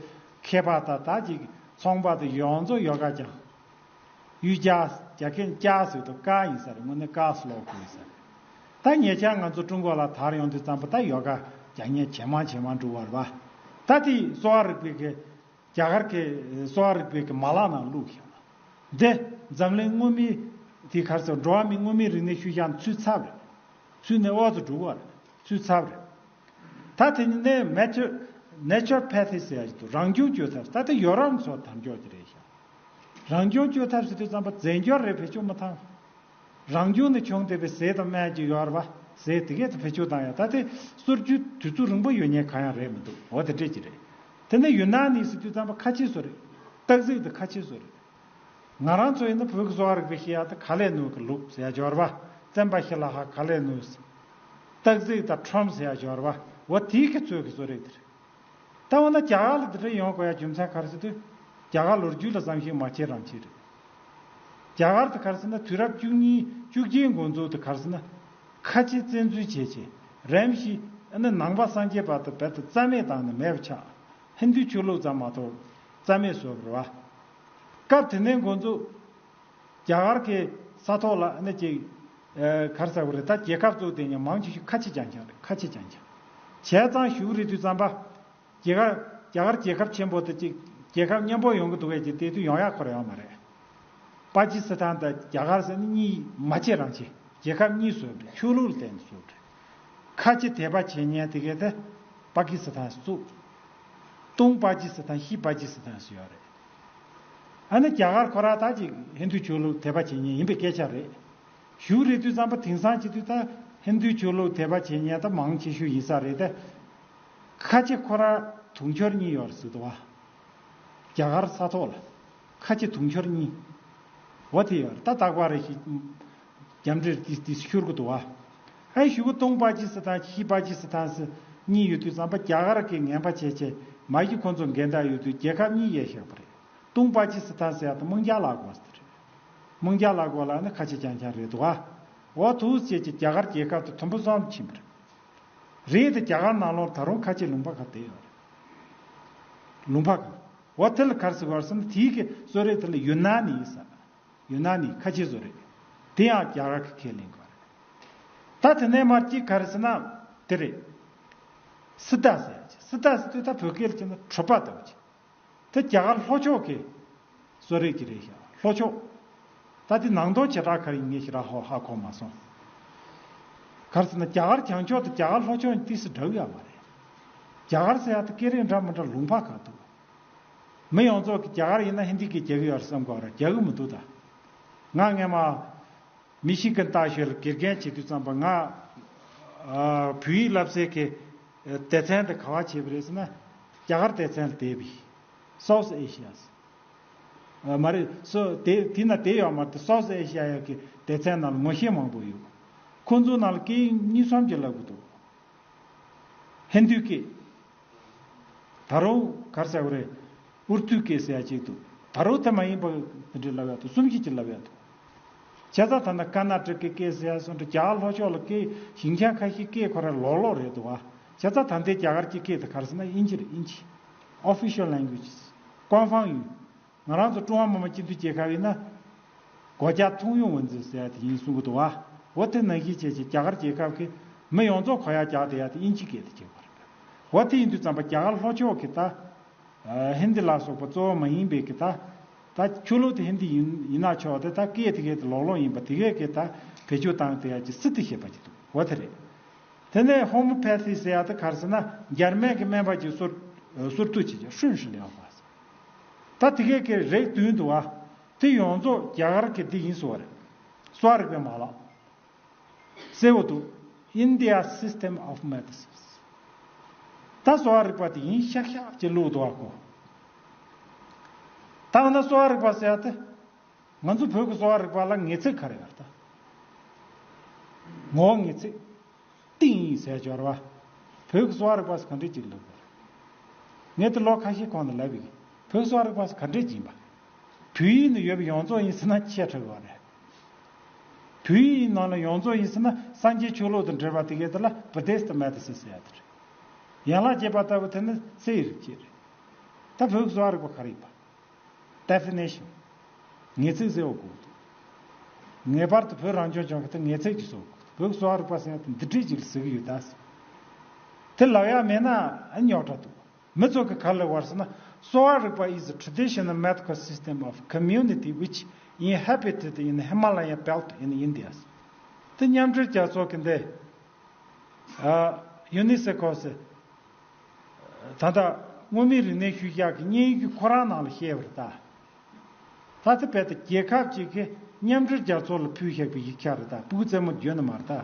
མཁས་པ་ད་ད་ཅིག་ཚོང་པ་དེ་ཡོངས་རྫོགས་ཡོ་ག་སྦྱང་། 瑜伽། རྒྱ་སྐད་ཀྱི་ཀྱ་ཟེར་དུས་ཀ་ཡིན་ས་རེད། དངོས་གནས་ཀ་སློབ་དགོས་ཡིན་ས་རེད། ད་ཉེ་ཆར་ང་ཚོ་ཀྲུང་གོ་ལ་དར་ཡོང་དུས་ཙམ་པ་ད་ཡོ་ག་རྒྱག་མཁན་ཇེ་མང་ཇེ་མང་འགྲོ་བ་རེད་བ། ད་དེ་གསོ་བ་རིག་པའི་གི་རྒྱ་གར་གྱི་གསོ་བ་རིག་པའི་གི་མ་ལག་ནང་བླུགས་ཤག་ལ། འདི་འཛམ་གླིང་དངོས་མིན་དེ་ག་རེ་ཟེར། འགྲོ་བ་མིའི་དངོས་མིན་རིག་གནས་ཤུལ་བཞག་ནས་ཚུད་ཚར་བ་རེད། ཚུད་ནས་ཨོ་ཙི་འགྲོ་གི་རེད། ཚུད་ཚར་བ་རེད། ད་དེ་ནི་ནེ་ཆར་ནེ་ཆར་པ་ཐི་ཟེར་ཡག་ཅིག་འདུག། རང་བྱུང་བཅོས་ཐབས། ད་དེ་ཡོ་རོབ་ཚོ་དར་མགྱོགས་ཀྱི་རེད་ཤག། རང་བྱུང་བཅོས་ཐབས་ཟེར་དུས་ཙམ་པ་རྫས་འགྱུར་རེ་བེད་སྤྱོད་མ་བཏང་། རང་བྱུང་ནས་བྱུང་བསྡད་པའི་ཟས་དང་སྨན་ཅིག་ཡོད་རེད་བ། ཟས་དེ་གས་དེ་བེད་སྤྱོད་བཏང་ཡག། ད་དེ་གསོ་རྒྱུ་དུས་ཚོད་རིང་པོ་ཡོད་མཁན་གང་ཡང་རེད་མི་འདུག། འོ་དེ་འདྲས་ཅིག་རེད། དེ་ནས་ཡུན་ནན་ནི་ཟེར་དུས་ཙམ་པ་ཁ་ཆེ་བཟོ་རེད། སྟག་གཟིག་དེ་ཁ་ཆེ་བཟོ་རེད། ང་རང་ཚོ་ཡིན་ན་བོད་ཀྱི་གསོ་བ་རིག་པའི་ཤེས་ཡག་དེ་ག་ལེ་ནུ་གི་ལུག་ཟེར་ཡག་ཅིག་ཡོད་རེད་བ། བཙན་པ་ཤི་ལ་ཧ་ག་ལེ་ནུ། སྟག་གཟིག་དང་ཁྲོམ་ཟེར་ཡག་ཅིག་ཡོད་རེད་བ། འོ་དེའི་གི་ཚོད་ཀྱི་བཟོ་རིག་དེ་རེད། ད་འོ་ན་རྒྱ་གར་ལ་འདི་འདྲ་ཡོང་དགོས་ཡག་རྒྱུ་མཚན་ག་རེ་ཟེར་དུས། རྒྱ་གར་ལོ་རྒྱུས་ལ་བསམ་གཞིག་མ་བྱས་རང་བྱས་རེད། རྒྱ་གར་དེ་ག་རེ་ཟེར་ན་དུས་རབས་བཅུ་གཉིས་བཅུ་བརྒྱད་འགོ་འཛུགས་དེ་ག་རེ་ཟེར་ན། ཁ་ཆེ་བཙན་འཛུལ་བྱས་བྱས་རིམ་བཞིན་ཨ་ནི་ནང་པ་སངས་རྒྱས་པ་དེ་རྦད་དེ་རྩ་མེད་བཏང་ནས་མེད་པ་ཆགས། ཧིན་རྡུའི་ཆོས་ལུགས་ཙམ་མ་གཏོགས་རྩ་མེད་བཟོས་པ་རེད་བ། སྐབས་དེ་ནས་འགོ་འཛུགས། རྒྱ་གར་གྱི་ས་ཐོག་ལ་ཨ་ནི་ཅིག་ཨེ་ག་རེ་ཟེར་དགོས་རེད། ད་རྒྱལ་ཁབ་བཙུགས་དེ་ཉིད་མང་ཆེ་ཤོས་ཁ་ཆེ་རྐྱང་རྐྱང་རེད། ཁ་ཆེ་རྐྱང་རྐྱང་། བྱས་ཙང་གཞུག་རེད་དུས་ཙམ་པ། རྒྱ་གར་རྒྱ་གར་རྒྱལ་ཁབ་ཆེན་པོ་དེ་ཅིག་རྒྱལ་ཁབ་མཉམ་པོ་ཡོང་གི་འདུག་གས་ཅིག་བལྟས་དུས་ཡོང་ཡག་ཁོ་རང་ཡོད་མ་རེད། པ་ཀི་སི་ཐན་དང་རྒྱ་གར་ཟེར་ནི་གཉིས་མ་ཆེ་རང་ཆེ། རྒྱལ་ཁབ་གཉིས་བཟོས་པ་རེད། ཆོས་ལུགས་ལ་བརྟེན་ནས་བཟོས་པ་རེད། ཁ་ཆེ་དད་པ་བྱེད་མཁན་དེ་གས་དེ་པ་ཀི་སི་ཐན་བཙུགས། ཏུང་པ་ཀི་སི་ཐན་ཤི་པ་ཀི་སི་ཐན་ཟེར་ཡོད་རེད། ཨ་ནི་རྒྱ་གར་ཁོ་རང་ད་ཅིག་ཧིན་རྡུ་ཆོས་ལུགས་དད་པ་བྱེད་མཁན་ཡིན་པའི་སྐད་ཆ་རེད། གཞུག་རེད་དུས་ཙམ་པ་དེང་སང་བྱེད་དུས་ད་ཧིན་རྡུ་ཆོས་ལུགས་དད་པ་བྱེད་མཁན་ད་མང་ཆེ་ཤོས་ཡིན་ས་རེད་དེ། ཁ་ཆེ་ཁོ་རང་དུང་ཕྱུར་གཉིས་ཡོད་རེད་ཟེར་འདུག་བ། རྒྱ་གར་ས་ཐོག་ལ་ཁ་ཆེ་དུང་ཕྱུར་གཉིས། འོ་དེ་ཡོད་རེད། ད་རྟག་པར་རེ་ཞིག་རྒྱ་འབྲེལ་ཏི་ཏི་ཤུར་གི་འདུག་བ། ཨེ་གཞུག་གུ་ཏུང་པ་ཅི་སི་ཐན་ཤི་པ་ཅི་སི་ཐན་སི་གཉིས་ཡོད་དུས་ཙམ་པ་རྒྱ་གར་གི་ངན་པ་བྱས་བྱས་མ་གཞི་ཁོ་ཚོ་འགལ་ཟླ་ཡོད་དུས་རྒྱལ་ཁབ་གཉིས་ཡས་བཞག་པ་རེད། ཏུང་པ་ཅི་སི་ཐན་ཟེར་ཡ་དེ་མང་རྒྱ་ལ་གོ་ཟེར་རེད། མང་རྒྱ་ལ་གོ་ལ་ནི་ཁ་ཆེ་རྐྱང་རྐྱང་རེད་འདུག་ཨ། འོ་ཐུགས་རྗེ་ཆེ། རྒྱ་གར་རྒྱལ་ཁབ་དེ་དུམ་བུ་གསུམ་ཕྱིན་པ་རེད། རེད་དེ་རྒྱ་གར་ནང་ལོགས་ད་རུང་ཁ་ཆེ་ལུང་པ་ཁག་བསྡད་ཡོད་རེད། ལུང་པ་ཁག་འོ་དེ་ལ་ག་རེ་ཟེར་བ་རེད་ཟེར་ན་དེའི་གི་བཟོ་རིག་དེ་ལ་ཡུན་ནན་ནི་ཡིན་ས། ཡུན་ནན་ནི་ཁ་ཆེ་བཟོ་རིག་དེ་ཡང་རྒྱ་གར་གི་ཁས་ལེན་དགོས་རེད། ད་དེ་ནས་མར་གཅིག་ག་རེ་ཟེར་ན་དེ་རེད། སི་ཏཱ་ཟེར་ཡ་ཅིག་སི་ཏཱ་ཟེར་དུས་ད་བོད་སྐད་ལ་བྱས་ན་གྲུབ་པ་ལྟ་བུ་ཅིག་དེ་རྒྱ་གར་ལྷོ་ཕྱོགས་ཀྱི་བཟོ་རིག་ཅིག་རེད་ཤག་ལྷོ་ཕྱོགས། ད་དེ་ནང་དོན་བྱེ་བྲག་ག་རེ་ཡིན་ངས་ཞེ་དྲག་ཧ་ཧ་གོ་མ་སོང་། ག་རེ་ཟེར་ན་རྒྱ་གར་བྱང་ཕྱོགས་དང་རྒྱ་གར་ལྷོ་ཕྱོགས་ཏོག་ཙམ་འདྲ་གི་ཡོད་མ་རེད། རྒྱ་གར་ཟེར་ཡ་དེ་སྐད་རིགས་འདྲ་མི་འདྲ་ལུང་པ་ཁག་འདུག་མི་ཡོངས་རྫོགས་ཀྱིས་རྒྱ་གར་ཡིན་ན་ཧིན་དི་སྐད་རྒྱག་གི་ཡོད་རེད་བསམ་གི་ཡོད་རེད། རྒྱག་གི་མི་འདུག་ད། ང་སྔས་མ་མི་ཤི་གན་ཏཱ་ཞོལ་དགེ་རྒན་བྱེད་དུས་ཙམ་པ་ང་ཨ་བོད་ཡིག་བསླབ་སའི་གི་སྡེ་ཚན་དེ་ག་པར་བྱས་པ་རེད་ཟེར་ན་རྒྱ་གར་སྡེ་ཚན་ལ་བསྡད་པ་ཡིན། South Asia། ཨ་མ་རེད། སོ་དེ་དེ་ན་བསྡད་ཡོད་མ་རེད། South Asia་ཡ་གི་སྡེ་ཚན་ནང་ལ་ངོ་ཤེས་མང་པོ་ཡོད། ཁོང་ཚོའི་ནང་ལ་སྐད་ཡིག་གཉིས་གསུམ་ཅིག་བསླབ་གི་འདུག་ཧིན་རྡུའི་སྐད། ད་རུང་ག་རེ་ཟེར་དགོས་རེད། ཨུར་དུའི་སྐད་ཟེར་ཡ་གཅིག་འདུག་ད་རུང་དེ་མ་ཡིན་པ་དེ་འདྲའི་ལབ་ཡ་འདུག་གསུམ་བཞི་ཅིག་ལབ་ཡ་འདུག་བྱས་ཙང་ད་ལྟ་ཀར་ནཱ་ཊ་ཀའི་སྐད་ཟེར་ཡ་སོགས་འདྲ་རྒྱ་གར་ལྷོ་ཕྱོགས་ལ་སྐད་ཞིང་ཆེན་ཁ་ཤས་སྐད་ཁོ་རང་ལོགས་ལོགས་རེད་འདུག་བ། བྱས་ཙང་ད་ལྟའི་རྒྱ་གར་གྱི་སྐད་དེ་ག་རེ་ཟེར་ན་དབྱིན་ཇི་རེད། དབྱིན་ཇི། Official languages།官方语། ང་རང་ཚོ་ཀྲུང་ཧྭ་མི་དམངས་སྤྱི་མཐུན་རྒྱལ་ཁབ་ཡིན་ན། 国家通用文字ཟེར་ཡ་དེ་ཡིན་གསུང་གི་འདུག་བ། འོ་དེ་ནང་བཞིན་བྱས་བྱས་རྒྱ་གར་རྒྱལ་ཁབ་ཀྱི་མི་ཡོངས་རྫོགས་གོ་ཡ་རྒྱག་བསྡད་ཡ་དེ་དབྱིན་ཇི་སྐད་དེ་བྱེད་དགོས་རེད། འོ་དེ་ཡིན་དུས་ཙམ་པ་རྒྱ་གར་ལྷོ་ཕྱོགས་ཀྱི་ད། ཨ་ཧིན་དི་ལ་སོགས་པ་གཙོ་བོ་མ་ཡིན་པའི་གི་ད། ད་ཆོས་ལུགས་དེ་ཧིན་དི་ཡིན་ཡིན་ན་ཆོག་དེ་ད་སྐད་དེ་གའི་དེ་ལོགས་ལོགས་ཡིན་པ་དེ་གའི་གི་ད་བེད་སྤྱོད་བཏང་བསྡད་ཡ་ཅིག་སི་ཏི་ཞེས་པ་ཅིག་འདུག་འོ་དེ་རེད། དེ་ནས་ཧོ་མོ་ཕེ་ཐི་ཟེར་ཡ་དེ་ག་རེ་ཟེར་ན་འཇར་མན་གྱི་སྨན་པ་ཅིག་གསོ་གསོ་བཏུབ་བྱེད་ཀྱི་ཧྲུན་ཧྲི་ལེའོ་ཧྥ་ཟེར། ད་དེ་གའི་གི་རིགས་བདུན་འདུག་བ། དེ་ཡོངས་རྫོགས་རྒྱ་གར་གྱི་འདི་ཡིན་ཟེར་བ་རེད། གསོ་བ་རིག་པའི་མ་ལག་གསལ་བོ་འདུག India System of Medicines། ད་གསོ་བ་རིག་པ་དེ་ཡིན་ཤག་ཤག་ཅེས་བླུགས་འདུག་བ་ཁོ། ད་འོ་ན་གསོ་བ་རིག་པ་ཟེར་ཡ་དེ། ང་ཚོ་བོད་ཀྱི་གསོ་བ་རིག་པ་ལ་ངེས་ཚིག་ག་རེ་ཡོད་ད། ངོ་བོ་ངེས་ཚིག་གཏིང་ཡིན་ཟེར་སྦྱོར་བ། བོད་ཀྱི་གསོ་བ་རིག་པ་ག་འདྲས་ཅིག་ལབ་དགོས། ངས་དེ་ལོ་ཁ་ཤས་གོང་ནས་ལབ་ཡིན། བོད་གསོ་བ་རིག་པ་ག་འདྲས་ཅིག་ཡིན་པ། བོད་ཡིག་ནང་ཡོད་པ་ཡོངས་རྫོགས་ཡིན་ཟེར་ན་ཆེ་དྲགས་པ་རེད། བོད་ཡིག་ནང་ལ་ཡོངས་རྫོགས་ཡིན་ཟེར་ན་སངས་རྒྱས་ཆོས་ལུགས་དང་འབྲེལ་བ་དེ་གའི་དེ་ལ་བུ་དིསྟ་མེ་ཌི་སིན་ཟེར་ཡ་དེ་རེད། ཡན་ལག་བརྒྱད་པ་ལྟ་བུ་དེ་ནི་ཚེ་ཡི་རིག་བྱེད་རེད། ད་བོད་ཀྱི་གསོ་བ་རིག་པ་ག་རེ་ཡིན་པ། Definition། ངེས་ཚིག་ཟེར་བ་གོ། ངེས་པར་དུ་བོད་རང་སྐྱོང་ལྗོངས་ཀྱི་ད་ངེས་ཚིག་ཅིག་བཟོ་དགོས། བོད་ཀྱི་གསོ་བ་རིག་པ་ཟེར་ཡ་དེ་འདི་འདྲས་ཅིག་ལ་ཟེར་གྱི་ཡོད་ད། དེ་ལབ་ཡ་མེད་ན་ཨ་རྙོག་དྲ་འདུག་མི་ཚོ་གི་ག་རེ་ལབ་པ་རེད་ཟེར་ན་གསོ་བ་རིག་པ is a traditional medical system of community which inhabited in Himalaya belt in India། དེ་མཉམ་འབྲེལ་རྒྱལ་ཚོགས་ཀྱི་འདི། ཨ་ཡུ་ནི་སེ་ཁོ་ཟེར། ད་ལྟ་མངོན་མིན་རིག་གནས་ཤུལ་བཞག་གི་སྙན་ཡིག་ཁོ་རང་ནང་ལ་བཤད་པ་རེད་ད། ད་ལྟ་རྦད་དེ་རྒྱལ་ཁབ་ཅིག་གིས་མཉམ་འབྲེལ་རྒྱལ་ཚོགས་ལ་ཕུལ་བཞག་པའི་ཡིག་ཆ་རེད་ད། སྤུ་གུ་རྩེད་མོ་བརྗོད་ནི་མ་རེད་ད།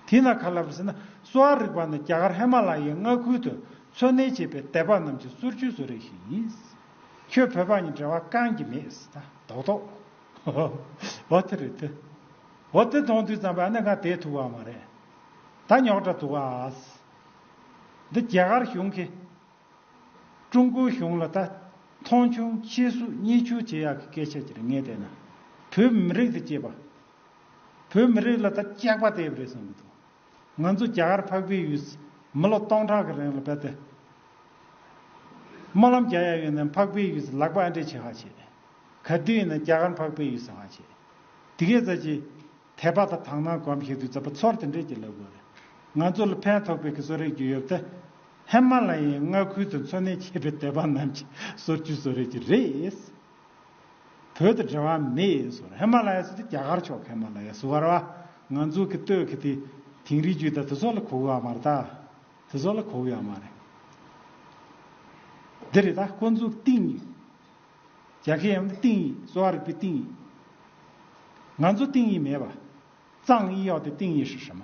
དེ་ན་ག་ལབ་ཟེར་ན་གསོ་བ་རིག་པ་ནི་རྒྱ་གར་ཧི་མ་ལ་ཡའི་མངའ་ཁུལ་དུ་འཚོ་གནས་བྱེད་པའི་སྡེ་པ་རྣམས་ཀྱི་སོར་ཆུད་བཟོ་རིག་ཞིག་ཡིན། ཁྱོད་བོད་པ་ཉིད་འབྲེལ་བ་རྐང་གཅིག་མེད་ཟེར་ད་རྡོག་རྡོག་འོ་དེ་རེད་དེ། འོ་དེ་མཐོང་དུས་ཙམ་པ་ཨ་ནི་ང་དེ་ཐུག་པ་མ་རེད། ད་རྙོག་དྲ་འདུག་ཨ། འདི་རྒྱ་གར་གཞུང་གིས་ཀྲུང་གོའི་གཞུང་ལ་ད་མཐོང་ཆུང་ཆེ་སུ་གཉེར་ཆུང་བྱེད་ཡག་གི་སྐད་ཆ་ཅིག་རེད་ངས་བལྟས་ན། བོད་མི་རིགས་དང་བཅས་པ། བོད་མི་རིགས་ལ་ད་སྐྱག་པ་བལྟས་པ་རེད་བསམ་གྱི་འདུག་ང་ཚོ་རྒྱ་གར་འཕགས་པའི་ཡུལ་མི་ལོ་སྟོང་ཕྲག་གི་རིང་ལ་རྦད་དེ་སྨོན་ལམ་རྒྱག་ཡག་ཡོད་ནའི་འཕགས་པའི་ཡུལ་ལག་པ་ཨ་འདྲས་བྱེད་ཧ་བྱེད། ག་དུས་ཡིན་ན་རྒྱ་གར་འཕགས་པའི་ཡུལ་ཟེར་ཧ་བྱེད། དེ་གས་ཙམ་གྱིས་དད་པ་དང་དག་སྣང་སྒོམ་ཤེས་དུས་ཙམ་པ་ཚོར་དེ་འདྲས་ཀྱི་ལབ་དགོས་རེད། ང་ཚོ་ལ་ཕན་ཐོགས་པའི་གི་གསོ་རིག་ཅིག་ཡོད་དེ། ཧི་མ་ལ་ཡའི་མངའ་ཁུལ་དུ་འཚོ་གནས་བྱེད་པའི་སྡེ་པ་རྣམས་ཀྱི་སོར་ཆུད་བཟོ་རིག་ཅིག་རེད། བོད་དང་འབྲེལ་བ་མེད་ཟེར། ཧི་མ་ལ་ཡ་ཟེར་དུས་རྒྱ་གར་ཕྱོགས་ཧི་མ་ལ་ཡ་ཟེར་བ་རེད་བ། ང་ཚོ་གི་སྟོད་གི་དེ་དིང་རི་རྒྱུད་ད་དེ་ཚོ་ལ་གོ་གི་ཡོད་མ་རེད་ད། དེ་ཚོ་ལ་གོ་གི་ཡོད་མ་རེད། འདི་རེད་ད་ཁོ་ཚོ་གཏིང་ཡིན། རྒྱ་སྐད་ཡང་ཏིང་ཡིག་གསོ་བ་རིག་པའི་ཏིང་ཡིག་ང་ཚོ་ཏིང་ཡིག་མེད་པ། ཙང་ཡིག་ཡོད་དེ་ཏིང་ཡིག་ཧྲི་ཧྲི་མ།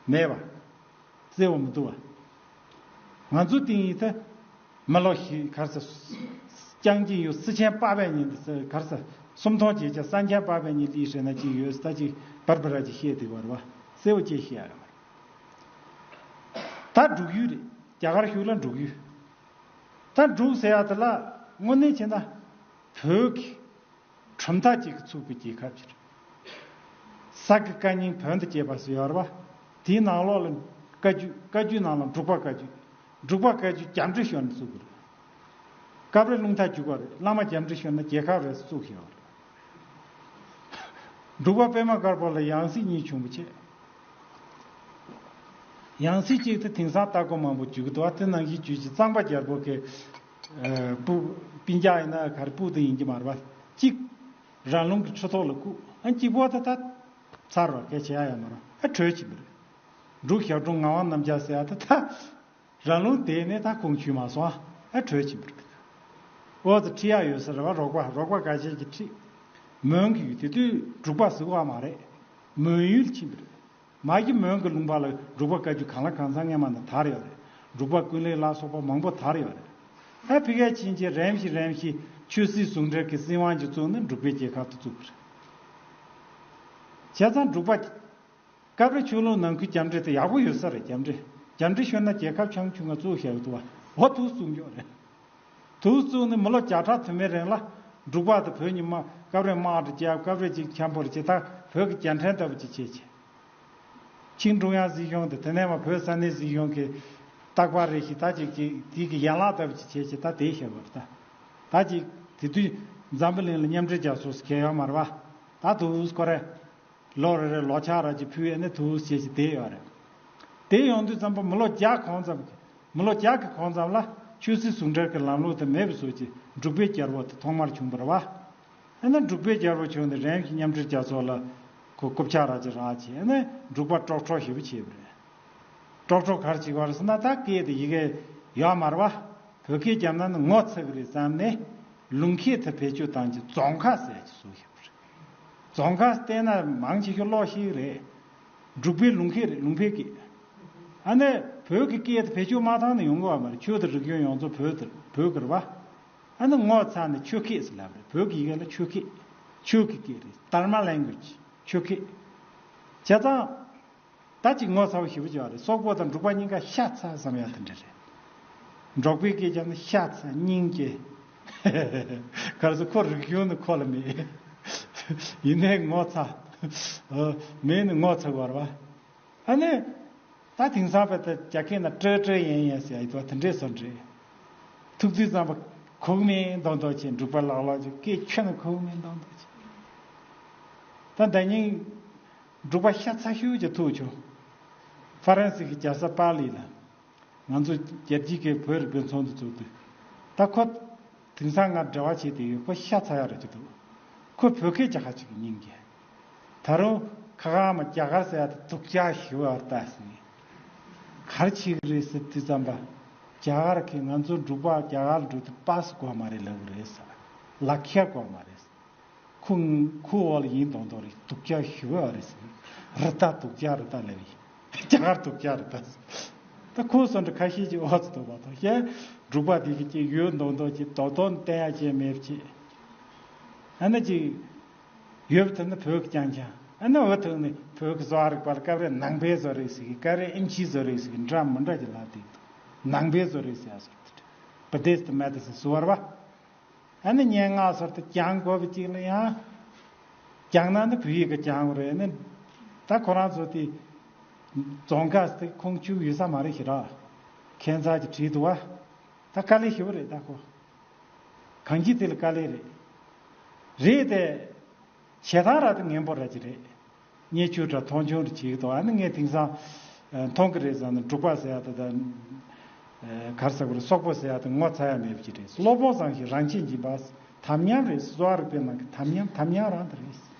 མེད་པ། གསལ་བོ་མི་འདུག་བ། ང་ཚོ་ཏིང་ཡིག་དེ་མི་ལོ་ཞིག་གར་ས་རྐྱང་གཅིག་ཡོད། སི་ཆེན་པ་བས་ཉིན་དེ་གར་ས་སུམ་མཐོང་བྱེད་ཆ་ས་ཆེན་པ་བས་ཉིན་ལི་ཧྲེ་ན་གཅིག་ཡོད་ས་གཅིག་བར་བར་གཅིག་བཤད་དེ་བར་བ་གསལ་བོ་ཅེས་བཤད་ཡ་རེད། ད་འབྲུག་ཡུལ་རེད། རྒྱ་གར་གཞུག་ལ་འབྲུག་ཡུལ། ད་འབྲུག་ཟེར་ཡ་དེ་ལ་དངོས་གནས་བྱས་ན་བོད་ཀྱི་གྲུབ་མཐའ་གཅིག་གིས་ཚུགས་པའི་རྒྱལ་ཁབ་ཅིག་རེད། ས་དགེ་བཀའ་རྙིང་བོན་དང་བཅས་པ་སུ་ཡོད་རེད་པ། དེའི་ནང་ལོགས་ལ་བཀའ་བརྒྱུད། བཀའ་བརྒྱུད་ནང་ལ་འབྲུག་པ་བཀའ་བརྒྱུད། འབྲུག་པ་བཀའ་བརྒྱུད་རྒྱ་འབྲི་ཤོར་ནས་བཙུགས་པ་རེད། སྐབས་རེ་རླུང་རྟ་རྒྱུག་པ་རེད། བླ་མ་རྒྱ་འབྲི་ཤོར་ན་རྒྱལ་ཁབ་རེད་བཙུགས་ཤོར་བ་རེད། འབྲུག་པ་པད་མ་དཀར་པོ་ལ་ཡང་སྲིད་གཉིས་བྱུང་བ་བྱས། ཡང་སྲིད་གཅིག་དེ་དེང་སང་ལྟ་སྒོ་མང་པོ་བརྒྱུད་ཀྱི་འདུག་བ། དེ་ནང་བཞིན་བརྒྱུད་ཀྱི་གཙང་པ་རྒྱལ་པོ་གི་ཨ་སྤུ། སྤུན་ཀྱག་ཡིན་ན་ག་རེ་སྤུ་དེ་ཡིན་གྱི་མ་རེད་པ། གཅིག་ར་ལུང་གི་ཆུ་ཐོག་ལ་བཀུག་ཨ་གཅིག་པོ་དེ་ད་ཚར་བ་སྐད་ཆ་ཡ་ཡ་མ་རེད། ཨ་བྲོས་ཕྱིན་པ་རེད། འབྲུག་ཞབས་དྲུང་ངག་དབང་རྣམ་རྒྱལ་ཟེར་ཡ་དེ་ད། ར་ལུང་དེ་ནས་ད་ཁོང་ཆུད་མ་སོང་ཨ་བྲོས་ཕྱིན་པ་རེད། འོ་ཙི་ཁྲིད་ཡ་ཡོད་ས་རེད་བ། རོགས་པ་རོགས་པ་ཁ་ཤས་ཀྱིས་ཁྲིད། མོན་གྱི་ཡུལ་དེ་དུས་འབྲུག་པ་ཟེར་བ་མ་རེད། མོན་ཡུལ་ཕྱིན་པ་རེད། མ་གཞི་མོན་གྱི་ལུང་པ་ལ་འབྲུག་པ་བཀའ་བརྒྱུད་གང་ལ་གང་འཚམ་སྔས་མ་ནས་དར་ཡོད་རེད། འབྲུག་པ་ཀུན་ལེགས་ལ་སོགས་པ་མང་པོ་དར་ཡོད་རེད། ཨ་ཕ་གིར་ཕྱིན་རྗེས་རིམ་བཞིན་རིམ་བཞིན་ཆོས་སྲིད་ཟུང་འབྲེལ་གྱི་སྲིད་དབང་ཅིག་བཙུགས་ནས་འབྲུག་པའི་རྒྱལ་ཁབ་དེ་བཙུགས་པ་རེད། བྱས་ཙང་འབྲུག་པ། སྐབས་རེ་ཆོས་ལུགས་ནང་ཁུལ་རྒྱ་འབྲི་དེ་ཡག་པོ་ཡོད་ས་རེད། རྒྱ་འབྲི། རྒྱ་འབྲི་ཤོར་ན་རྒྱལ་ཁབ་ཆུང་ཆུང་ང་བཙུགས་བཞག་གི་འདུག་བ། འོ་དུས་བཙུགས་མགྱོགས་རེད། དུས་བཙུགས་ནས་མི་ལོ་བརྒྱ་ཕྲག་དུ་མའི་རིང་ལ་འབྲུག་པ་དེ་བོད་ཉི་མ་སྐབས་རེ་དམག་འདྲ་རྒྱབ། སྐབས་རེ་ཅིག་འཆམ་པོ་རེ་བྱེད། ད་བོད་ཀྱི་རྒྱལ་ཕྲན་ལྟ་བུ་ཅིག་བྱས་བྱས། ཆིང་ཀྲུང་དབྱང་སྲིད་གཞུང་དེ་དེ་ནས་མ་བོད་ས་གནས་སྲིད་གཞུང་གི་རྟག་པར་རེ་ཞིག་ད་ཅིག་ཅིག་དེ་གི་ཡན་ལག་ལྟ་བུ་ཅིག་བྱས་བྱས་ད་དེ་བཞག་པ་རེད། ད་ད་ཅིག་དེ་དུས་འཛམ་བུ་གླིང་ལ་མཉམ་འབྲེལ་རྒྱལ་ཚོགས་སུ་འཁེལ་ཡོད་མ་རེད་བ། ད་དུས་ཁོ་རེ། ལོ་རེ་རེ་ལོ་ཆག་ར་ཅིག་ཕུལ་ཡས་ནས་དུས་བྱས་ཅིག་བསྡད་ཡོད་རེད། དེ་ཡོང་དུས་ཙམ་པ་མི་ལོ་བརྒྱ་གོང་ཙམ་གྱི། མི་ལོ་བརྒྱ་གི་གོང་ཙམ་ལ་ཆོས་སྲིད་ཟུང་འབྲེལ་གྱི་ལམ་ལུགས་དེ་མེད་པའི་བཟོ་ཅིག་འབྲུག་པའི་རྒྱལ་པོ་དེ་ཐོག་མར་བྱུང་བ་རེད་བ། ཨ་ནི་འབྲུག་པའི་རྒྱལ་པོ་བྱུང་ནས་རིམ་བཞིན་མཉམ་འབྲེལ་རྒྱལ་ཚོགས་ལ་ཁོ་རྐུབ་ཆག་ར་ཅིག་རག་བྱས། ཨ་ནི་འབྲུག་པ་ཀྲོག་ཀྲོག་ཞེ་པོ་བྱས་པ་རེད། ཀྲོག་ཀྲོག་ག་རེ་བྱེད་ཀྱི་ཡོད་རེད་ཟེར་ན། ད་སྐད་དེ་ཡི་གེ་ཡོད་མ་རེད་བ། བོད་སྐད་རྒྱབ་ན་ནི་ངོ་ཚ་གི་རེད་བསམ་ནས་ལུང་སྐད་དེ་བེད་སྤྱོད་བཏང་རྗེས་རྫོང་ཁ་ཟེར་ཅིག་བཟོས་བཞག་པ་རེད། རྫོང་ཁ་བལྟས་ན་མང་ཆེ་ཤོས་ཀློག་ཤེས་ཀྱི་རེད། འབྲུག་པའི་ལུང་སྐད་རེད། ལུང་པའི་སྐད། ཨ་ནི་བོད་ཀྱི་སྐད་དེ་བེད་སྤྱོད་མ་བཏང་ན་ཡོང་གི་ཡོད་མ་རེད། ཆོས་དང་རིག་གཞུང་ཡོངས་རྫོགས་བོད་དེ་བོད་ཀྱི་རེད་བ། ཨ་ནི་ངོ་ཚ་ནས་ཆོས་སྐད་ཟེར་ལབ་རེད། བོད་ཀྱི་ཡི་གེ་ལ་ཆོས་སྐད། ཆོས་ཀྱི་སྐད་རེད། དྷརྨ་ལེང་གུ་ཨེཇ། ཆོས་སྐད། བྱས་ཙང་། ད་ཅིག་ངོ་ཚ་བོ་ཞེ་པོ་ཅིག་ཡོད་རེད། སོག་པོ་དང་འབྲུག་པ་གཉིས་ཀ་ཤ་ཚ་བསམ་ཡ་དེ་འདྲ་རེད། འབྲོག་པའི་སྐད་ཆ་ནི་ཤ་ཚ་སྙིང་རྗེ། ག་རེ་ཟེར། ཁོ་རིག་གཞུང་ནི་ཁོ་ལ་མེད། ཡིན་ནའི་ངོ་ཚ། ཨ། མེད་ནི་ངོ་ཚ་དགོས་རེད་བ། ཨ་ནི། ད་དེང་སང་བས་ད་རྒྱ་སྐད་ནང་ཀྲེ་ཀྲེ་ཡན་ཡན་ཟེར་ཡ་ཡོད་དོ། དེ་འདྲས་སོ་འདྲས། ཐུག་དུས་ཙམ་པ་ཁུག་མེད་མདོག་མདོག་བྱས། འབྲུག་པ་ལགས་ལགས་ཀྱི་སྐད་ཁྱོན་ནས་ཁུག་མེད་མདོག་མདོག་བྱས། ད་ད་ནི་འབྲུག་པ་ཤ་ཚ་ཤོས་ཀྱི་ཐུག་བྱུང་། ཧྥ་རན་སི་གི་རྒྱལ་ས་པཱ་ལི་ལ། ང་ཚོ་རྒྱལ་སྤྱིའི་གི་བོད་རིག་པའི་ཚོགས་འདུ་ཚོགས་དུས། ད་ཁོ་དེང་སང་ང་འབྲེལ་བ་བྱེད་དེ་ཡོད། ཁོ་ཤ་ཚ་ཡ་རེད་ཀྱི་འདུག་ཁོ་བོད་སྐད་རྒྱག་ཁ་ཅིག་གི་སྙིང་རྗེ། ད་རུང་ཁ་ཁ་མ་རྒྱ་གར་ཟེར་ཡ་དེ་སྡུག་ཅག་ཞེ་པོ་ཡོད་རེད་ད་ཟེར། ག་རེ་བྱེད་ཀྱི་རེད་ཟེར་དུས་ཙམ་པ། རྒྱ་གར་གྱིས་ང་ཚོ་འབྲུག་པ་རྒྱ་གར་ལ་འགྲོ་དུས་པཱ་སི་དགོས་མ་རེད་ལབ་ཀྱི་རེད་ཟེར། ལག་ཁྱེར་དགོས་མ་རེད་ཟེར། ཁོ་ཁོ་འོག་ལ་ཡིན་མདོག་མདོག་རེད། སྡུག་ཅག་ཞེ་པོ་ཡོད་རེད་ཟེར། རི་དྭགས་སྡུག་ཅག་རི་དྭགས་ལབ་ཡིན། རྒྱ་གར་སྡུག་ཅག་རི་དྭགས་ཟེར། ད་ཁོ་སོང་འདྲ་ཁ་ཤས་ཀྱིས་ཨོ་ཙི་འདུག་པ་དང་། ཤེས། འབྲུག་པ་དེ་གི་ཅིག་ཡོད་མདོག་མདོག་ཅིག་རྡོག་རྡོག་བསྟན་ཡ་ཅིག་མེད་པ་ཅིག་ཨ་ནི་ཅིག་ཡོད་པ་དེ་ནི་བོད་ཀྱི་རྐྱང་རྐྱང་། ཨ་ནི་འོ་ཐུག་ནི་བོད་ཀྱི་བཟོ་བ་རིག་པ་ལ་སྐབས་རེ་ནང་པའི་བཟོ་རིག་ཟེར་གི། སྐབས་རེ་ཨེམ་ཆིའི་བཟོ་རིག་ཟེར་གི། འདྲ་མི་འདྲ་ཅིག་ལབ་དེ་འདུག་ནང་པའི་བཟོ་རིག་ཟེར་ཡ་སོགས་དེ། བུ་དིསྟ་མེ་ཌི་སིན་ཟེར་བ་རེད་བ། ཨ་ནི་སྙན་ངག་སོགས་དེ་སྦྱང་དགོས་པ་ཅིག་ལ་ཡང་། སྦྱང་ན་ནི་བོད་ཡིག་གི་སྦྱང་དགོས་རེད། ཨ་ནི་ད་ཁོ་རང་ཚོ་དེ་རྫོང་ཁ་དེ་ཁོང་ཆུ་ཡོད་ས་མ་རེད་ཤི་ར། ཁྱད་མཚར་གྱི་བྲིས་འདུག་བ། ད་དཀའ་ལས་ཞེ་པོ་རེད་ད་ཁོ། གང་ཅི་དེ་ལ་དཀའ་ལས་རེད། རེད་དེ། བྱེད་སྟངས་ར་དེ་ངན་པོ་ར་ཅིག་རེད། བརྙས་བཅོས་འདྲ་མཐོང་ཆུང་རེ་བྱེད་ཀྱི་འདུག་ཨ་ནི་ངས་དེང་སང་། ཨ། མཐོང་གི་རེད་བསམ་ནས། འབྲུག་པ་ཟེར་ཡ་དེ་དང་། ཨ། ག་རེ་ཟེར་དགོས་རེད། སོག་པོ་ཟེར་ཡ་དེ་ངོ་ཚ་ཡ་མེད་པ་ཅིག་རེད། སློབ་དཔོན་བཟང་ཞིང་རང་ཆས་འཇིགས་པ། དམ་ཉམས་རེད། གསོ་བ་རིག་པའི་ནང་གི་དམ་ཉམས། དམ་ཉམས་རང་དེ་རེད།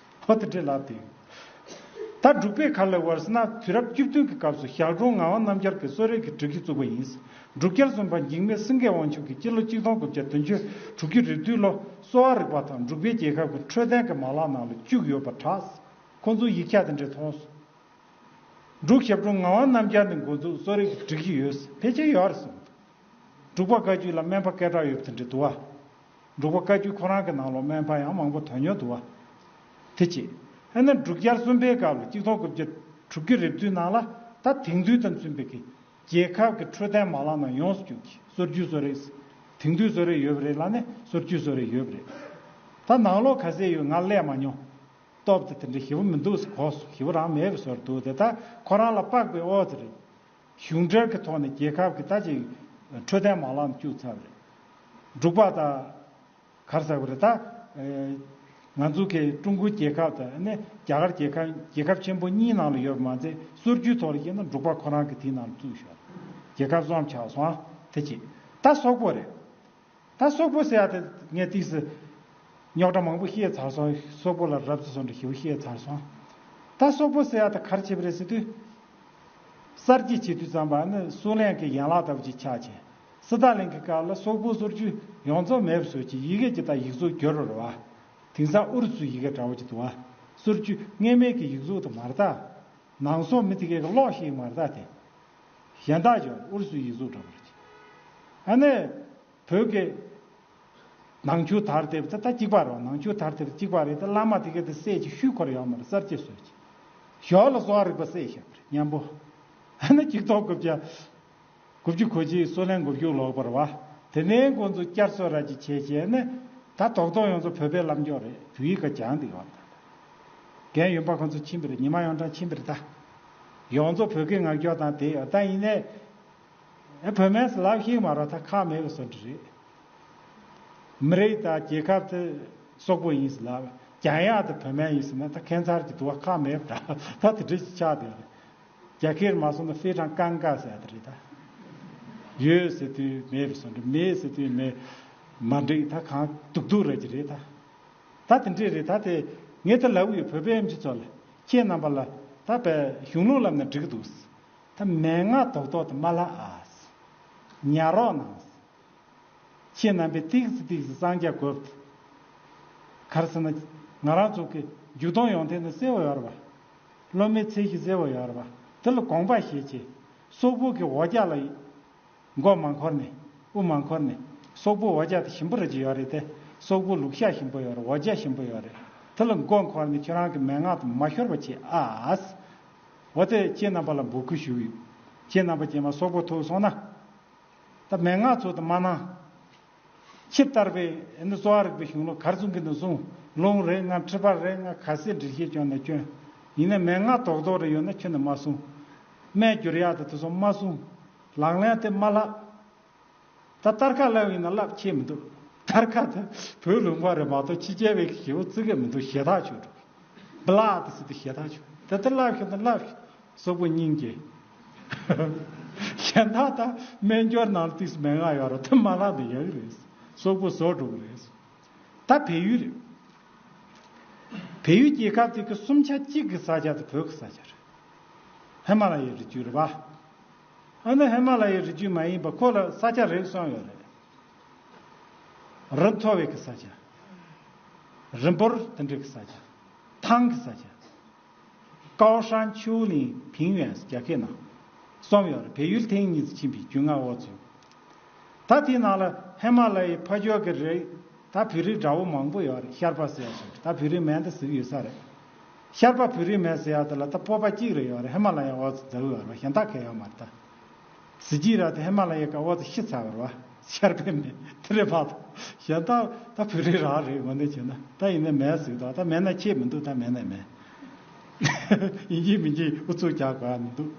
ཨོ་དེ་འདྲས་ལབ་དེ། ད་འབྲུག་པའི་ཁ་ལ་བར་སྲིད་ན་དུས་རབས་བཅུ་བདུན་གྱི་སྐབས་སུ་ཞག་གྲོང་ངག་དབང་རྣམ་རྒྱལ་གྱིས་གསོ་རིག་གི་སྒྲིག་གཞི་བཙུགས་པ་ཡིན། འབྲུག་རྒྱལ་གསུམ་པ་འཇིགས་མེད་སེང་གེ་དབང་ཕྱུག་གིས་སྤྱི་ལོ་གཅིག་སྟོང་དགུ་བརྒྱ་བདུན་ཅུ་དྲུག་ཅུ་རེ་བདུན་ལོ་གསོ་བ་རིག་པ་དང་འབྲུག་པའི་རྒྱལ་ཁབ་ཀྱི་འཕྲོད་བསྟེན་གྱི་མ་ལག་ནང་ལ་བཅུག་ཡོད་པར་གྲགས། ཁོང་ཚོས་ཡིག་ཆ་དེ་འདྲ་མཐོང་སོང་། འབྲུག་ཞབས་དྲུང་ངག་དབང་རྣམ་རྒྱལ་ནས་འགོ་འཛུགས་གསོ་རིག་གི་སྒྲིག་གཞི་ཡོད། ཕལ་ཆེར་ཡོད་རེད་གསུངས། འབྲུག་པ་བཀའ་བརྒྱུད་ལ་སྨན་པ་སྐད་གྲགས་ཡོད་པ་དེ་འདྲ་འདུག་བ། འབྲུག་པ་བཀའ་བརྒྱུད་ཁོ་རང་གི་ནང་ལོགས་སྨན་པ་ཡང་མང་པོ་ཐོན་མྱོང་འདུག་བ། དེ་གཅིག་ཨ་ནི་འབྲུག་རྒྱལ་གསུམ་པའི་སྐབས་ལ་གཅིག་སྟོང་དགུ་བརྒྱ་དྲུག་ཅུ་རེ་བདུན་ནང་ལ་ད་དེང་དུས་དང་མཐུན་པའི་གི་རྒྱལ་ཁབ་ཀྱི་འཕྲོད་བསྟེན་མ་ལག་ནང་ཡོངས་སུ་བཅུག་གི་སོ་བཅོས་གསོ་རིག་དེང་དུས་གསོ་རིག་ཡོད་པ་རེད་ལབ་ནས་སོ་བཅོས་གསོ་རིག་ཡོད་པ་རེད། ད་ནང་ལོགས་ག་ཚད་ཡོད་ང་སླེབས་མ་མྱོང་། སྟོབས་དེ་དེ་འདྲ་ཞེ་པོ་མི་འདུག་ཟེར་གོ་སོང་། ཞེ་པོ་རང་མེད་པའི་བཟོ་འདུག་དེ་ད་ཁོ་རང་ལ་དཔག་པའི་ཨོ་ཙི་རེད། གཞུང་འབྲེལ་གྱི་ཐོག་ནས་རྒྱལ་ཁབ་ཀྱི་ད་ཅིག་འཕྲོད་བསྟེན་མ་ལག་བཅུག་ཚར་བ་རེད། འབྲུག་པ་དང་ག་རེ་ཟེར་དགོས་རེད་ད། ཨེ། ང་ཚོ་གི་ཀྲུང་གོའི་རྒྱལ་ཁབ་དང་ནི་རྒྱ་གར་རྒྱལ་ཁབ་རྒྱལ་ཁབ་ཆེན་པོ་གཉིས་ནང་ལ་ཡོད་པ་མ་ཚད་སོ་བཅོས་ཐོག་ལ་བཤད་ན་འབྲུག་པ་ཁོ་རང་གི་དེའི་ནང་ལ་བཙུགས་ཤག་རྒྱལ་ཁབ་གསུམ་ཆགས་སོང་ཨ། དེ་གཅིག་ད་སོག་པོ་རེད། ད་སོག་པོ་ཟེར་ཡ་དེ་ངས་ཏིག་སེ་རྙོག་དྲ་མང་པོ་བཤད་ཚར་སོང་། སོག་པོ་ལ་རབ་ཙམ་སོང་འདྲ་ཞེ་པོ་བཤད་ཚར་སོང་། ད་སོག་པོ་ཟེར་ཡ་དེ་ག་རེ་བྱེད་པ་རེད་ཟེར་དུས། གསར་བརྗེ་བྱེད་དུས་ཙམ་པ་ནི་སུའུ་ལེན་གྱི་ཡན་ལག་ལྟ་བུ་ཅིག་ཆགས་བྱས། སི་ཏཱ་ལིན་གྱི་སྐབས་ལ་སོག་པོའི་སོར་བཅུ་ཡོངས་རྫོགས་མེད་པ་བཟོས་ཀྱི་ཡི་གེ་ཅིག་དང་ཡིག་གཟུགས་བསྒྱུར་བ་རེད་བ། དེང་སང་ཨུ་རུ་སུའི་ཡི་གེ་འདྲ་བོ་ཅིག་འདུག་བ། སོར་བཅུ་སྔོན་མའི་གི་ཡིག་གཟུགས་དེ་མ་རེད་ད། ནང་སོག་མི་དེ་གས་ཀྱི་ཀློག་ཤེས་མ་རེད་ད་དེ། གཞན་དག་ཀྱང་ཨུ་རུ་སུའི་ཡིག་གཟུགས་འདྲ་བོ་རེད། ཨ་ནི། བོད་ཀྱི་ནང་ཆོས་དར་དེབ་དེ་ད་གཅིག་པ་རེད། ནང་ཆོས་དར་དེབ་གཅིག་པ་རེད་དེ་བླ་མ་དེ་གས་དེ་བསད་ཀྱི་ཤུལ་འཁོར་ཡོད་མ་རེད། གསར་བརྗེ་བཟོས་ཀྱི་ཞོར་ལ་གསོ་བ་རིག་པ་བསད་བཞག་པ་རེད་མཉམ་པོ། ཨ་ནི་གཅིག་སྟོང་དགུ་བརྒྱ་དགུ་བཅུ་གོ་གཅིག་སུའུ་ལེན་འགོ་བཙུགས་ལོག་པ་རེད་བ། དེ་ནས་ཁོང་ཚོ་བསྐྱར་གསོ་ར་ཅིག་བྱས་བྱས་ནས་ད་རྡོག་རྡོག་ཡོངས་རྫོགས་བོད་པའི་ལམ་འཇོག་རེད། བོད་ཡིག་ག་སྦྱངས་བསྡད་ཡོད་རེད། རྒན་ཡོན་པ་ཁོང་ཚོ་ཕྱིན་པ་རེད། ཉི་མ་ཡོངས་གྲངས་ཕྱིན་པ་རེད་ད། ཡོངས་རྫོགས་བོད་སྐད་ངག་སྐྱོར་དང་དེ་ཡོད་ད་ཡིན་ནས། ཨེ་བོད་སྨན་ཟེར་ལབ་ཤེས་མ་རོགས་ད་ཁག་མེད་པའི་བཟོ་འདྲ་རེད། མི་རིགས་དང་རྒྱལ་ཁབ་དེ་སོག་པོ་ཡིན་ཟེར་ལབ། རྒྱག་ཡག་དེ་བོད་སྨན་ཡིན་ཟེར་ན་ད་ཁྱད་མཚར་གྱི་འདུག་བ། ཁག་མེད་པ་འདྲ་ད་དེ་འདྲ་ཞིག་ཆགས་བསྡད་རེད། རྒྱ་སྐད་མ་སོང་ན་ཧྥེ་ཀྲང་ཀང་ཀ་ཟེར་ཡ་དེ་རེད་ད། ཡོད་ཟེར་དུས་མེད་པའི་བཟོ་འདྲ། མེད་ཟེར་དུས་མེད། མ་འགྲིག་ད་གང་སྡུག་སྡུག་རེད་ཀྱི་རེད་ད། ད་དེ་འདྲས་རེད་ད། དེ་ངས་ད་ལབ་ཡོད། བོད་པའི་ཨེམ་ཆི་ཚོ་ལ། ཁྱེད་རྣམ་པ་ལ་ད་བས་གཞུང་ལུགས་ལབ་ན་འགྲིག་གི་འདུག་ད་མན་ངག་རྡོག་རྡོག་དེ་མ་ལབ་ཨ། ཉར་རོགས་གནང་། ཁྱེད་རྣམ་པས་ཏིག་ཙི་ཏིག་ཙི་གསང་རྒྱ་དགོས། ག་རེ་ཟེར་ན། ང་རང་ཚོ་གི་འཇུག་སྟངས་ཡོང་ཐེངས་ནི་གསལ་བོ་ཡོད་རེད་བ། སློབ་མའི་ཚད་གཞི་གསལ་བོ་ཡོད་རེད་བ། དེ་ལ་དགོངས་པ་བཞེས་བྱས། སོག་པོ་གི་འོ་ཇ་ལ་མགོ་མ་འཁོར་ནས། དབུ་མ་འཁོར་ནས། སོག་པོ་འོ་ཇ་དེ་ཞིམ་པོ་རེད་ཅེས་ཡོད་རེད་དེ། སོག་པོ་ལུག་ཤ་ཞིམ་པོ་ཡོད་རེད། འོ་ཇ་ཞིམ་པོ་ཡོད་རེད། དེ་ལ་མགོ་འཁོར་ནས་ཁྱོད་རང་གི་མན་ངག་དེ་མ་ཤོར་བ་བྱེད་ཨ། འོ་དེ་ཁྱེད་རྣམ་པ་ལ་འབོད་སྐུལ་ཞུ་གི་ཡོད། ཁྱེད་རྣམ་པ་རྗེས་མ་སོག་པོ་ཐུག་སོང་ན། ད་མན་ངག་ཚོ་དེ་མ་གནང་། ཁྱེད་ལྟར་བའི་ཨ་ནི་གསོ་བ་རིག་པའི་གཞུང་ལུགས་གར་སོང་གི་ནི་སོང་། རླུང་རེད་ང་མཁྲིས་པ་རེད་ང་ག་ཚད་འདྲི་ཤེས་སྐྱོན་ན་སྐྱོན། ཡིན་ན་མན་ངག་རྡོག་རྡོག་རེ་ཡོད་ན་ཁྱོད་ནི་མ་སོང་། སྨན་བསྒྱུར་ཡག་དེ་དེ་ཚོ་མ་སོང་། ལག་ལེན་དེ་མ་ལབ། ད་སྟར་ཁ་ལབ་ཡིན་ན་ལབ་ཁྱད་མི་འདུག་སྟར་ཁ་དེ་བོད་ལུང་པ་རེད་མ་གཏོགས་ཕྱི་རྒྱལ་བའི་ཞེ་པོ་བརྩི་གི་མི་འདུག་ཞེ་ཐག་ཆོད་འགྲོ། བླ་དེ་སྲིད་དུ་ཞེ་ཐག་ཆོད། དེ་ལྟར་ལབ་ཤོག་དང་ལབ་ཤོག་སོག་པོ་སྙིང་རྗེ། གཞན་དག་ད་སྨན་སྦྱོར་ནང་ལ་ཏིག་མན་ངག་ཡོད་རེད། དེ་མ་ལབ་ན་ཡག་གི་རེད། སོག་པོ་བཟོ་འགྲོ་གི་རེད། ད་བལ་ཡུལ་རེད། བལ་ཡུལ་རྒྱལ་ཁབ་དེ་གི་སུམ་ཆ་གཅིག་གི་ས་ཆ་དེ་བོད་ཀྱི་ས་ཆ་རེད། ཧི་མ་ལ་ཡའི་རི་རྒྱུད་རེད་པ། ཨ་ནི་ཧི་མ་ལ་ཡའི་རི་རྒྱུད་མ་ཡིན་པ་ཁོ་ལ་ས་ཆ་རིགས་གསུམ་ཡོད་རེད། རི་མཐོ་བའི་གི་ས་ཆ། རི་འབུར་དེ་འདྲའི་གི་ས་ཆ། ཐང་གི་ས་ཆ། ཀའོ་ཧྲན་ཆུའུ་ལིང་ཕིང་ཡོན་རྒྱ་སྐད་ནང་གསུམ་ཡོད་རེད། བལ་ཡུལ་ཐེངས་གཉིས་སུ་ཕྱིན་པའི་རྒྱུས་མངའ་འོག་ཚུད། ད་དེའི་ནང་ལ་ཧི་མ་ལ་ཡའི་ཕ་ཕྱོགས་ཀྱི་རི། ད་བོད་རིགས་འདྲ་བོ་མང་པོ་ཡོད་རེད། ཤར་པ་ཟེར་ཡ་ཞིག་རེད། ད་བོད་རིགས་མིང་དེ་ཟེར་གྱི་ཡོད་ས་རེད། ཤར་པ་བོད་རིགས་མིང་ཟེར་ཡ་དེ་ལ་ད་སྤོབས་པ་གཅིག་རེ་ཡོད་རེད། ཧི་མ་ལ་ཡའི་འོག་ཚུད་ཟེར་གྱི་ཡོད་རེད་པ། གཞན་དག་གང་ཡང་ཡོད་མ་རེད་ད། གཟི་བརྗིད་ར་དེ་ཧི་མ་ལ་ཡའི་སྐབས་འོག་ཚུད་ཤི་ཚར་བ་རེད་པ། ཤར་པའི་མིང་དེ་རེད་པ། ད་གཞན་དག་ད་བོད་རིགས་རང་རེད། དངོས་གནས་བྱས་ན་ད་ཡིན་ན་མིང་ཟེར་གྱི་འདུག་ད་མིང་ན་ཁྱད་མི་འདུག་ད་མིང་ན་མིང་ཡིན་གཅིག་མིན་གཅིག་ཨུ་ཚུགས་རྒྱག་དགོས་ཡ་མི་འདུག་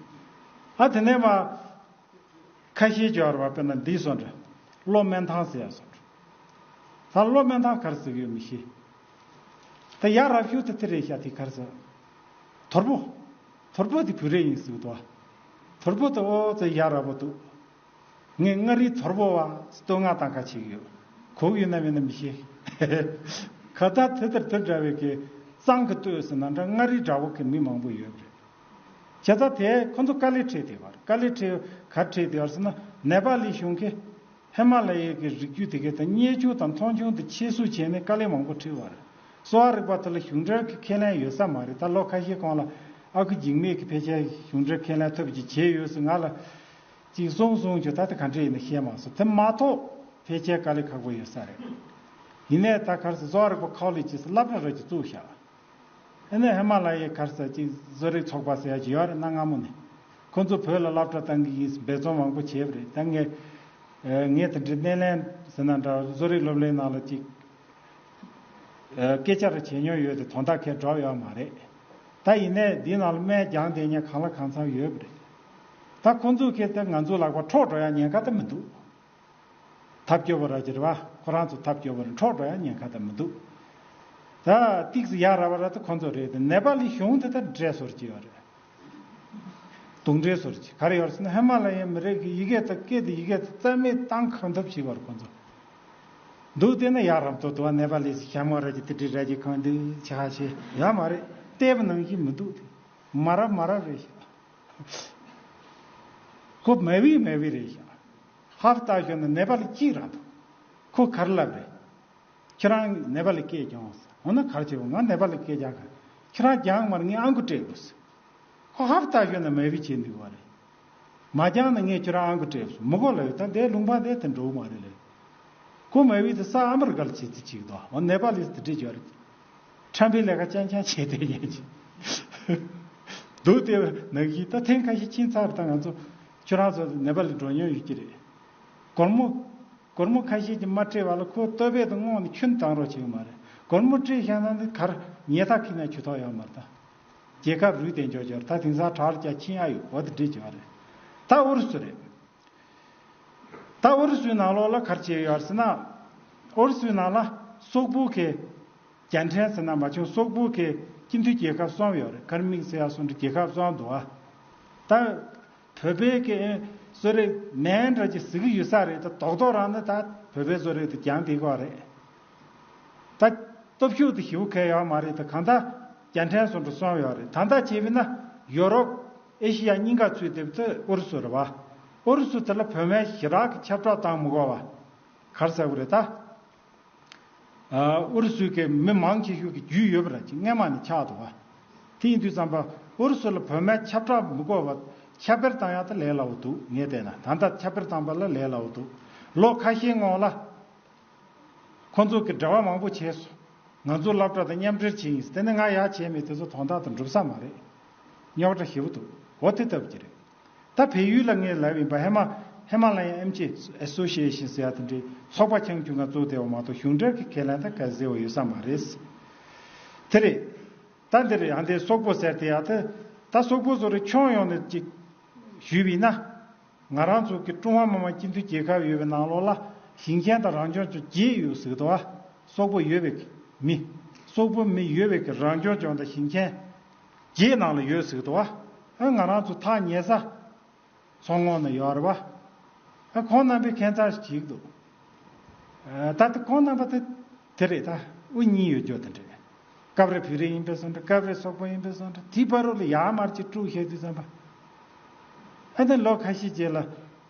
ཨ་དེ་ནས་མ། ཁ་ཤས་ཀྱི་བར་བ་དཔེར་ན་འདི་སོང་འདྲ། གློ་སྨན་ཐང་ཟེར་ཡ་སོང་འདྲ། ད་གློ་སྨན་ཐང་ག་རེ་ཟེར་གྱི་ཡོད་མི་ཤེས། ད་ཡ་རབས་ཤོས་དེ་དེ་རེད་ཤག་དེ་ག་རེ་ཟེར། དོལ་པོ། དོལ་པོ་དེ་བོད་རིགས་ཡིན་ཟེར་གྱི་འདུག་དོལ་པོ་དེ་ཨོ་ཙི་ཡ་རབས་པོ་འདུག་ངས་མངའ་རིས་དོལ་པོ་བ་བསྟོད་བསྔགས་བཏང་ཁ་བྱེད་ཀྱི་ཡོད། གོ་གི་ཡོད་ན་མེད་ན་མི་ཤེས། ཁ་ད་དེ་ལྟར་དེ་འདྲ་བའི་གི། གཙང་གི་སྟོད་ཟེར་ན་འདྲ། མངའ་རིས་འདྲ་བོ་གི་མི་མང་པོ་ཡོད་པ་རེད། བྱས་ཙང་དེ་ཁོ་ཚོ་དཀའ་ལས་འཕྲད་བསྡད་པ་རེད། དཀའ་ལས་འཕྲད། ག་རེ་འཕྲད་བསྡད་པ་རེད་ཟེར་ན། ནེ་པ་ལི་གཞུང་གིས་ཧི་མ་ལ་ཡའི་གི་རི་རྒྱུད་དེ་གའི་དང་མཉེན་ཆས་དང་མཐོང་ཆུང་དེ་ཆེ་སུ་བྱས་ནས་དཀའ་ལས་མང་པོ་འཕྲད་པ་རེད། གསོ་བ་རིག་པ་དེ་ལ་གཞུང་འབྲེལ་གྱི་ཁས་ལེན་ཡོད་ས་མ་རེད། ད་ལོ་ཁ་ཤས་གོང་ལ་ཨ་ཁུ་འཇིགས་མེད་ཀྱིས་ཕལ་ཆེར་གཞུང་འབྲེལ་ཁས་ལེན་ཐུབ་ཀྱི་བྱས་ཡོད་ཟེར་ང་ལ་ཅིག་གསུངས་སོང་། ཁྱོད་ད་ལྟ་ག་འདྲ་ཡིན་ན་ཤེས་མ་སོང་། དེ་མ་གཏོགས་ཕལ་ཆེར་དཀའ་ལས་ཁག་པོ་ཡོད་ས་རེད། ཡིན་ནའི་ད་ག་རེ་ཟེར། གསོ་བ་རིག་པ་ཁོ་ལེ་ཇི་ཟེར་སློབ་གྲྭ་རེ་ཅིག་བཙུགས་བཞག་ཨ་ནི་ཧི་མ་ལ་ཡའི་ག་རེ་ཟེར་ཅིག་བཟོ་རིག་ཚོགས་པ་ཟེར་ཡ་ཅིག་ཡོད་རེད། གནའ་སྔ་མོ་ནས་ཁོ་ཚོ་བོད་ལ་སློབ་གྲྭ་བཏང་གི་ཡིན་ཟེར་འབད་བརྩོན་མང་པོ་བྱས་པ་རེད། ད་ངས་ཨ་ངས་དེ་འདྲའི་སྣེ་ལེན་ཟེར་ན་འདྲ། བཟོ་རིག་སློབ་གླིང་ནང་ལ་ཅིག་ཨ་སྐད་ཆ་རེ་བྱས་མྱོང་ཡོད་དེ་དོན་དག་གས་འགྲོ་ཡོད་མ་རེད། ད་ཡིན་ནའི་འདི་ནང་ལ་སྨན་སྦྱངས་བསྡད་མཁན་གང་ལ་གང་འཚམ་ཡོད་པ་རེད། ད་ཁོ་ཚོ་གིས་ད་ང་ཚོ་ལག་པ་འཕྲོག་འགྲོ་ཡ་ཉེན་ཁ་ད་མི་འདུག་ཐབས་སྐྱོ་པོ་ར་ཅིག་རེད་པ། ཁོ་རང་ཚོ་ཐབས་སྐྱོ་པོ་རེད། འཕྲོག་འགྲོ་ཡ་ཉེན་ཁ་ད་མི་འདུག་ད་ཏིག་ཙི་ཡ་ར་བ་ར་ད་ཁོ་ཚོ་རེད། དེ་ནེ་པ་ལི་གཞུང་དེ་ད་འདྲེ་བཟོ་ར་ཅིག་ཡོད་རེད། གདོན་འདྲེ་བཟོ་ར་ཅིག་ག་རེ་ཡོད་རེད་ཟེར་ན། ཧི་མ་ལ་ཡའི་མི་རིགས་ཀྱི་ཡི་གེ་དང་སྐད་དེ་ཡི་གེ་དེ་རྩ་མེད་བཏང་གང་ཐུབ་བྱེད་པ་རེད་ཁོ་ཚོ། འདུག་བལྟས་ན་ཡག་རབ་ཏུ་འདུག་པ། ནེ་པ་ལི་ཞྭ་མོ་ར་ཅིག་དེ་འདྲའི་ར་ཅིག་གང་འདུག་ཆ་ཤས་ཡོད་མ་རེད། བལྟས་པ་ནང་བཞིན་མི་འདུག་དེ་མ་རབས་མ་རབས་རེད་ཤག་ཁོ་མ་བི་མ་བི་རེད་ཤག་ཧབ་ཏ་ཞོན་ན་ནེ་པ་ལི་གཅིག་རང་འདུག་ཁོ་ག་རེ་ལབ་རེད། ཁྱེད་རང་ནེ་པ་ལི་སྐད་སྦྱོང་ཟེར། འོ་ན་ག་རེ་བྱེད། ང་ནེ་པ་ལི་སྐད་སྦྱང་ག་ཁྱེད་རང་སྦྱང་མ་རེད། ངས་ཨང་ཀི་སྤྲད་དགོས་ཟེར། ཁོ་ཧབ་ཏ་ཞོན་ན་མ་བི་བྱེད་འདུག་པ་རེད། མ་སྦྱངས་ན་ངས་ཁྱོད་རང་ཨང་ཀི་སྤྲད་དགོས་ཟེར། མི་དགོས་ལབ་ཡོད། ད་འདའི་ལུང་པ་འདི་དེ་འགྲོ་གི་མ་རེད་ལབ། ཁོ་མ་བི་དེ་ས་ཨ་མི་རི་ཀ་ལ་བྱེད་རྩིས་བྱེད་ཀྱི་འདུག་འོ་ནེ་པ་ལི་དེ་འདྲ་ཅིག་ཡོད་རེད། ཁྲམ་པའི་ལས་ཀ་རྐྱང་རྐྱང་བྱས་བསྡད་མཁན་ཅིག་འདུག་དེ་ནང་བཞིན་ད་ཐེངས་ཁ་ཤས་ཕྱིན་ཚར། ད་ང་ཚོ་ཁྱོད་རང་ཚོ་ནེ་པ་ལི་འགྲོ་མྱོང་ཡོད་ཀྱི་རེད། སྒོར་མོ་སྒོར་མོ་ཁ་ཤས་ཀྱིས་མ་སྤྲད་པ་ལ་ཁོ་ལྟོ་ཕད་དུ་བསྔོགས་ནས་ཁྱོན་བཏང་རོགས་བྱེད་ཀྱི་མ་རེད། སྒོར་མོ་སྤྲད་བཞག་ན་ནི་གར་ཉལ་ཐ་ཁྱེར་ན་ཇུས་གཏོགས་ཡོད་མ་རེད། ད་རྒྱལ་ཁབ་རུལ་དེ་འཇོག་འཇོག་ད་དེང་སང་དྲག་རྒྱ་ཕྱིན་ཡ་ཡོད། འོ་དེ་འདྲ་ཅིག་ཡོད་རེད། ད་ཨུ་རུ་སུ་རེད། ད་ཨུ་རུ་སུའི་ནང་ལོགས་ལ་ག་རེ་བྱས་ཡོད་ཟེར་ན། ཨུ་རུ་སུའི་ནང་ལ་སོག་པོ་གི་རྒྱལ་ཕྲན་ཟེར་ན་མ་བྱུང་། སོག་པོ་གི་སྤྱི་མཐུན་རྒྱལ་ཁབ་གསུམ་ཡོད་རེད། ཀར་མིག་ཟེར་ཡ་སོགས་འདྲ་རྒྱལ་ཁབ་གསུམ་འདུག་ཨ། ད་བོད་པའི་གི་བཟོ་རིག་མེད་འདྲ་ཅིག་ཟེར་གི་ཡོད་ས་རེད། ད་རྡོག་རྡོག་རང་ནི་ད་བོད་པའི་བཟོ་རིག་དེ་རྒྱང་བསྡད་ཀྱི་ཡོད་རེད། ད་སྟོབས་ཤུགས་དེ་ཞེ་པོ་གང་ཡང་ཡོད་མ་རེད། ད་གང་ལྟར་རྒྱལ་ཕྲན་སོ་འདྲ་གསུམ་ཡོད་རེད། ད་ལྟ་བྱས་པས་ན་ཡོ་རོབ་ཨེ་ཤི་ཡ་གཉིས་ཀ་ཚུད་བསྡད་པ་དེ་ཨུ་རུ་སུ་རེད་པ། ཨུ་རུ་སུ་དེ་ལ་བོད་སྨན་ཞེ་དྲག་གི་ཁྱབ་བསྒྲགས་བཏང་མི་དགོས་པ། ག་རེ་ཟེར་དགོས་རེད་ད། ཨ་ཨུ་རུ་སུའི་གི་མི་མང་ཆེ་ཤོས་ཀྱི་རྒྱུས་ཡོད་པ་ར་ཅིག་སྔས་མ་ནས་ཆགས་འདུག་པ། དེ་ཡིན་དུས་ཙམ་པ་ཨུ་རུ་སུ་ལ་བོད་སྨན་ཁྱབ་བསྒྲགས་མི་དགོས་པ། ཁྱབ་སྤེལ་བཏང་ཡག་དེ་ལས་སླ་པོ་འདུག་ངས་བལྟས་ན། ད་ལྟ་ཁྱབ་སྤེལ་བཏང་པ་ལ་ལས་སླ་པོ་འདུག་ལོ་ཁ་ཤས་སྔོན་ལ། ཁོང་ཚོ་གིས་འབྲེལ་བ་མང་པོ་བྱས་སོང་། ང་ཚོ་སློབ་གྲྭ་དང་མཉམ་འབྲེལ་བྱས་ཡིན་ཟེར། དེ་ནི་ང་ཡག་བྱས་མེད། དེ་ཚོ་དོན་དག་དང་འགྲུབ་ས་མ་རེད། རྙོག་དྲ་ཞེ་པོ་འདུག་འོ་དེ་ལྟ་བུ་ཅིག་རེད། ད་བལ་ཡུལ་ལ་ངས་ལབ་ཡིན་པ། ཧི་མ་ཧི་མ་ལ་ཡ་ཨེམ་ཆི་ཨེ་སོ་ཤི་ཨེ་ཤན་ཟེར་ཡ་དེ་འདྲའི་ཚོགས་པ་རྐྱང་རྐྱང་ང་བཙུགས་བསྡད་པ་མ་གཏོགས་གཞུང་འབྲེལ་གྱི་ཁས་ལེན་ད་ག་ཟེར་བ་ཡོད་ས་མ་རེད། དེ་རེད། ད་འདིར་ཡང་དེ་སོག་པོ་ཟེར་དེ་ཡ་དེ། ད་སོག་པོ་བཟོ་རིག་ཁྱོན་ཡོངས་ནས་ཅིག་ཞུས་པ་ཡིན་ན། ང་རང་ཚོ་གི་ཀྲུང་ཧྭ་མི་དམངས་སྤྱི་མཐུན་རྒྱལ་ཁབ་ཡོད་པའི་ནང་ལོགས་ལ་ཞིང་ཆེན་དང་རང་སྐྱོང་ལྗོངས་བརྒྱད་ཡོད་ཟེར་གི་འདུག་པ། སོག་པོ་ཡོད་པའི་མི། སོག་པོ་མི་ཡོད་པའི་གི་རང་སྐྱོང་ལྗོངས་དང་ཞིང་ཆེན་བརྒྱད་ནང་ལ་ཡོད་ཟེར་གི་འདུག་པ། ཨ་ང་རང་ཚོ་ཐག་ཉེ་ས་མཚོ་སྔོན་ན་ཡོད་རེད་པ། ཨ་ཁོང་རྣམ་པས་ཁྱད་མཚར་ཞིག་བྱེད་ཀྱི་འདུག་ཨ་ད་ལྟ་ཁོང་རྣམ་པ་དེ་དེ་རེད། ད་དབུ་གཉིས་ཡོད་རྒྱུ་དེ་འདྲ། སྐབས་རེ་བོད་རིགས་ཡིན་པས་སོང་འདྲ། སྐབས་རེ་སོག་པོ་ཡིན་པས་སོང་འདྲ། དེའི་བར་རོ་ལ་ཡར་མར་ཅིག་དཀྲུགས་བཤད་དུས་ཙམ་པ། ཨ་ནི་ལོ་ཁ་ཤས་རྗེས་ལ་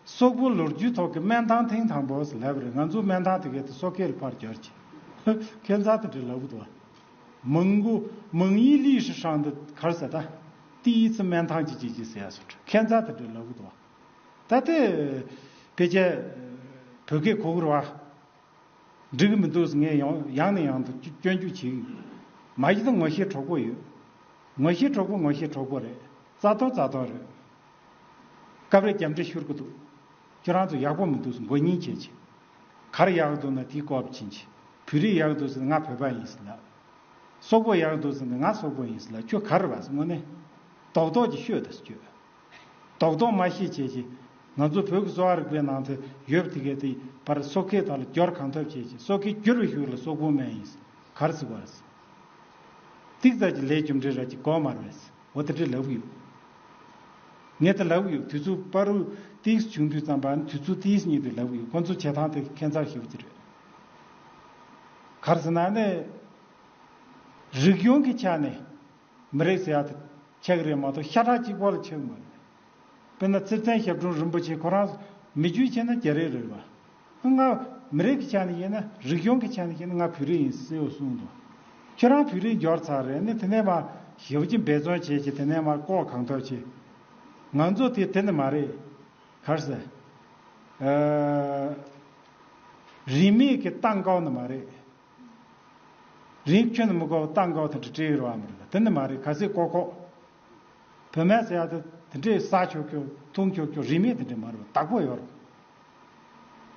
སོག་པོ་ལོ་རྒྱུས་ཐོག་གི་སྨན་ཐང་ཐེངས་དང་པོ་ཟེར་ལབ་པ་རེད། ང་ཚོ་སྨན་ཐང་དེ་གའི་དེ་སོག་སྐད་ལ་ཕར་བསྒྱུར་བྱས། ཁྱད་མཚར་དེ་འདྲ་ལབ་གི་འདུག་པ། མང་གོ་མང་ཡིན་ལི་ཧྲི་ཧྲང་དུ་གར་ས་ད་ཏི་ཡི་ཚི་སྨན་ཐང་ཅི་ཅི་ཅི་ཟེར་ཡ་སོགས་ཁྱད་མཚར་དེ་འདྲ་ལབ་གི་འདུག་པ། ད་དེ་ཕལ་ཆེར་བོད་སྐད་གོ་གི་རེད་པ། འགྲིག་གི་མི་འདུག་ཟེར་ངས་ཡང་ཡང་ནས་ཡང་དུ་སྐྱོན་བརྗོད་བྱེད་ཀྱི་ཡོད། མ་གཞི་ད་ངོ་ཤེས་གྲོགས་པོ་ཡོད། ངོ་ཤེས་གྲོགས་པོ་ངོ་ཤེས་གྲོགས་པོ་རེད། རྩ་དོན་རྩ་དོན་རེད། སྐབས་རེ་རྒྱབ་འདྲེ་ཤོར་གི་འདུག་ཁྱོད་རང་ཚོ་ཡག་པོ་མི་འདུག་ཟེར་མགོ་སྙིང་བྱེད་ཅིག་གར་ཡག་འདུག་ན་དེའི་སྐོར་ཕྱིན་ཅིག་བོད་རིགས་ཡག་འདུག་ཟེར་ན་ང་བོད་པ་ཡིན་ཟེར་ལབ། སོག་པོ་ཡག་འདུག་ཟེར་ན་ང་སོག་པོ་ཡིན་ཟེར་ལབ། ཁྱོད་ག་རེ་བ་ཟེར་དངོས་གནས། རྡོག་རྡོག་ཅིག་ཤོད་དང་ཟེར་ཁྱོད། རྡོག་རྡོག་མ་ཤེས་བྱས་ཅིག་ང་ཚོ་བོད་ཀྱི་གསོ་བ་རིག་པའི་ནང་དུ་ཡོད་པ་དེ་གའི་དེ་བར་སོག་སྐད་དག་ལ་བསྒྱུར་གང་ཐུབ་བྱས་ཅིག་སོག་སྐད་བསྒྱུར་བའི་གཞུག་ལ་སོག་པོ་སྨན་ཡིན་ཟེར་ག་རེ་ཟེར་བ་རེད་ཟེར། ཏིག་ཙམ་གྱི་ལས་རྒྱུ་འབྲས་ར་ཅིག་གོ་མ་རེད་ཟེར། འོ་དེ་འདྲས་ལབ་གི་ཡོད། ངས་དེ་ལབ་གི་ཡོད། དུས་ཚོད་བར་དུ་ཏིག་བྱུང་དུས་ཙམ་པ་ནི་དུས་ཚོད་ཏིག་ཉིད་དུ་ལབ་གི་ཡོད། ཁོང་ཚོ་བྱེད་སྟངས་དེ་ཁྱད་མཚར་ཞེ་པོ་ཅིག་རེད། ག་རེ་ཟེར་ན་ནི། རིག་གཞུང་གི་ཆ་ནས་མི་རིགས་ཟེར་ཡ་དེ་ཆགས་ཀྱི་རེད་མ་གཏོགས་ཤ་ཁྲག་གཅིག་པོ་ལ་ཆགས་མ་རེད། དཔེར་ན་ཚེ་བརྟན་ཞབས་དྲུང་རིན་པོ་ཆེ་ཁོ་རང་མི་རྒྱུད་བྱས་ན་རྒྱ་རིགས་རེད་བ། ང་མི་རིགས་ཀྱི་ཆ་ནས་བཤད་ན་རིག་གཞུང་གི་ཆ་ནས་བཤད་ན་ང་བོད་རིགས་ཡིན་གསལ་བོ་གསུངས་འདུག་ཁྱོད་རང་བོད་རིགས་འབྱོར་ཚར་རེད་ནི་དེ་ནས་མ་ཞེ་པོ་ཅིག་འབད་བརྩོན་བྱས་ཀྱི་དེ་ནས་མ་ལྐོག་གང་ཐུབ་བྱས། ང་ཚོ་དེ་དེ་ནི་མ་རེད། གར་ཟེར། ཨ། རིན་མེད་ཀྱི་ཏང་དཀའ་བ་ནི་མ་རེད། རིན་ཁྱོན་ནི་མི་དགོས་པ་ཏང་དཀའ་བ་དེ་འདྲ་སྤྲད་ཡོད་རེད་བ་མི་རེད། དེ་ནི་མ་རེད། གལ་སྲིད་ལྐོག་ལྐོག་བོད་སྨན་ཟེར་ཡ་དེ་དེ་འདྲའི་ཟ་ཆོག་ཆོག་འཐུང་ཆོག་ཆོག་རིན་མེད་དེ་འདྲ་མ་རེད་བ། བདག་པོ་ཡོད་རེད།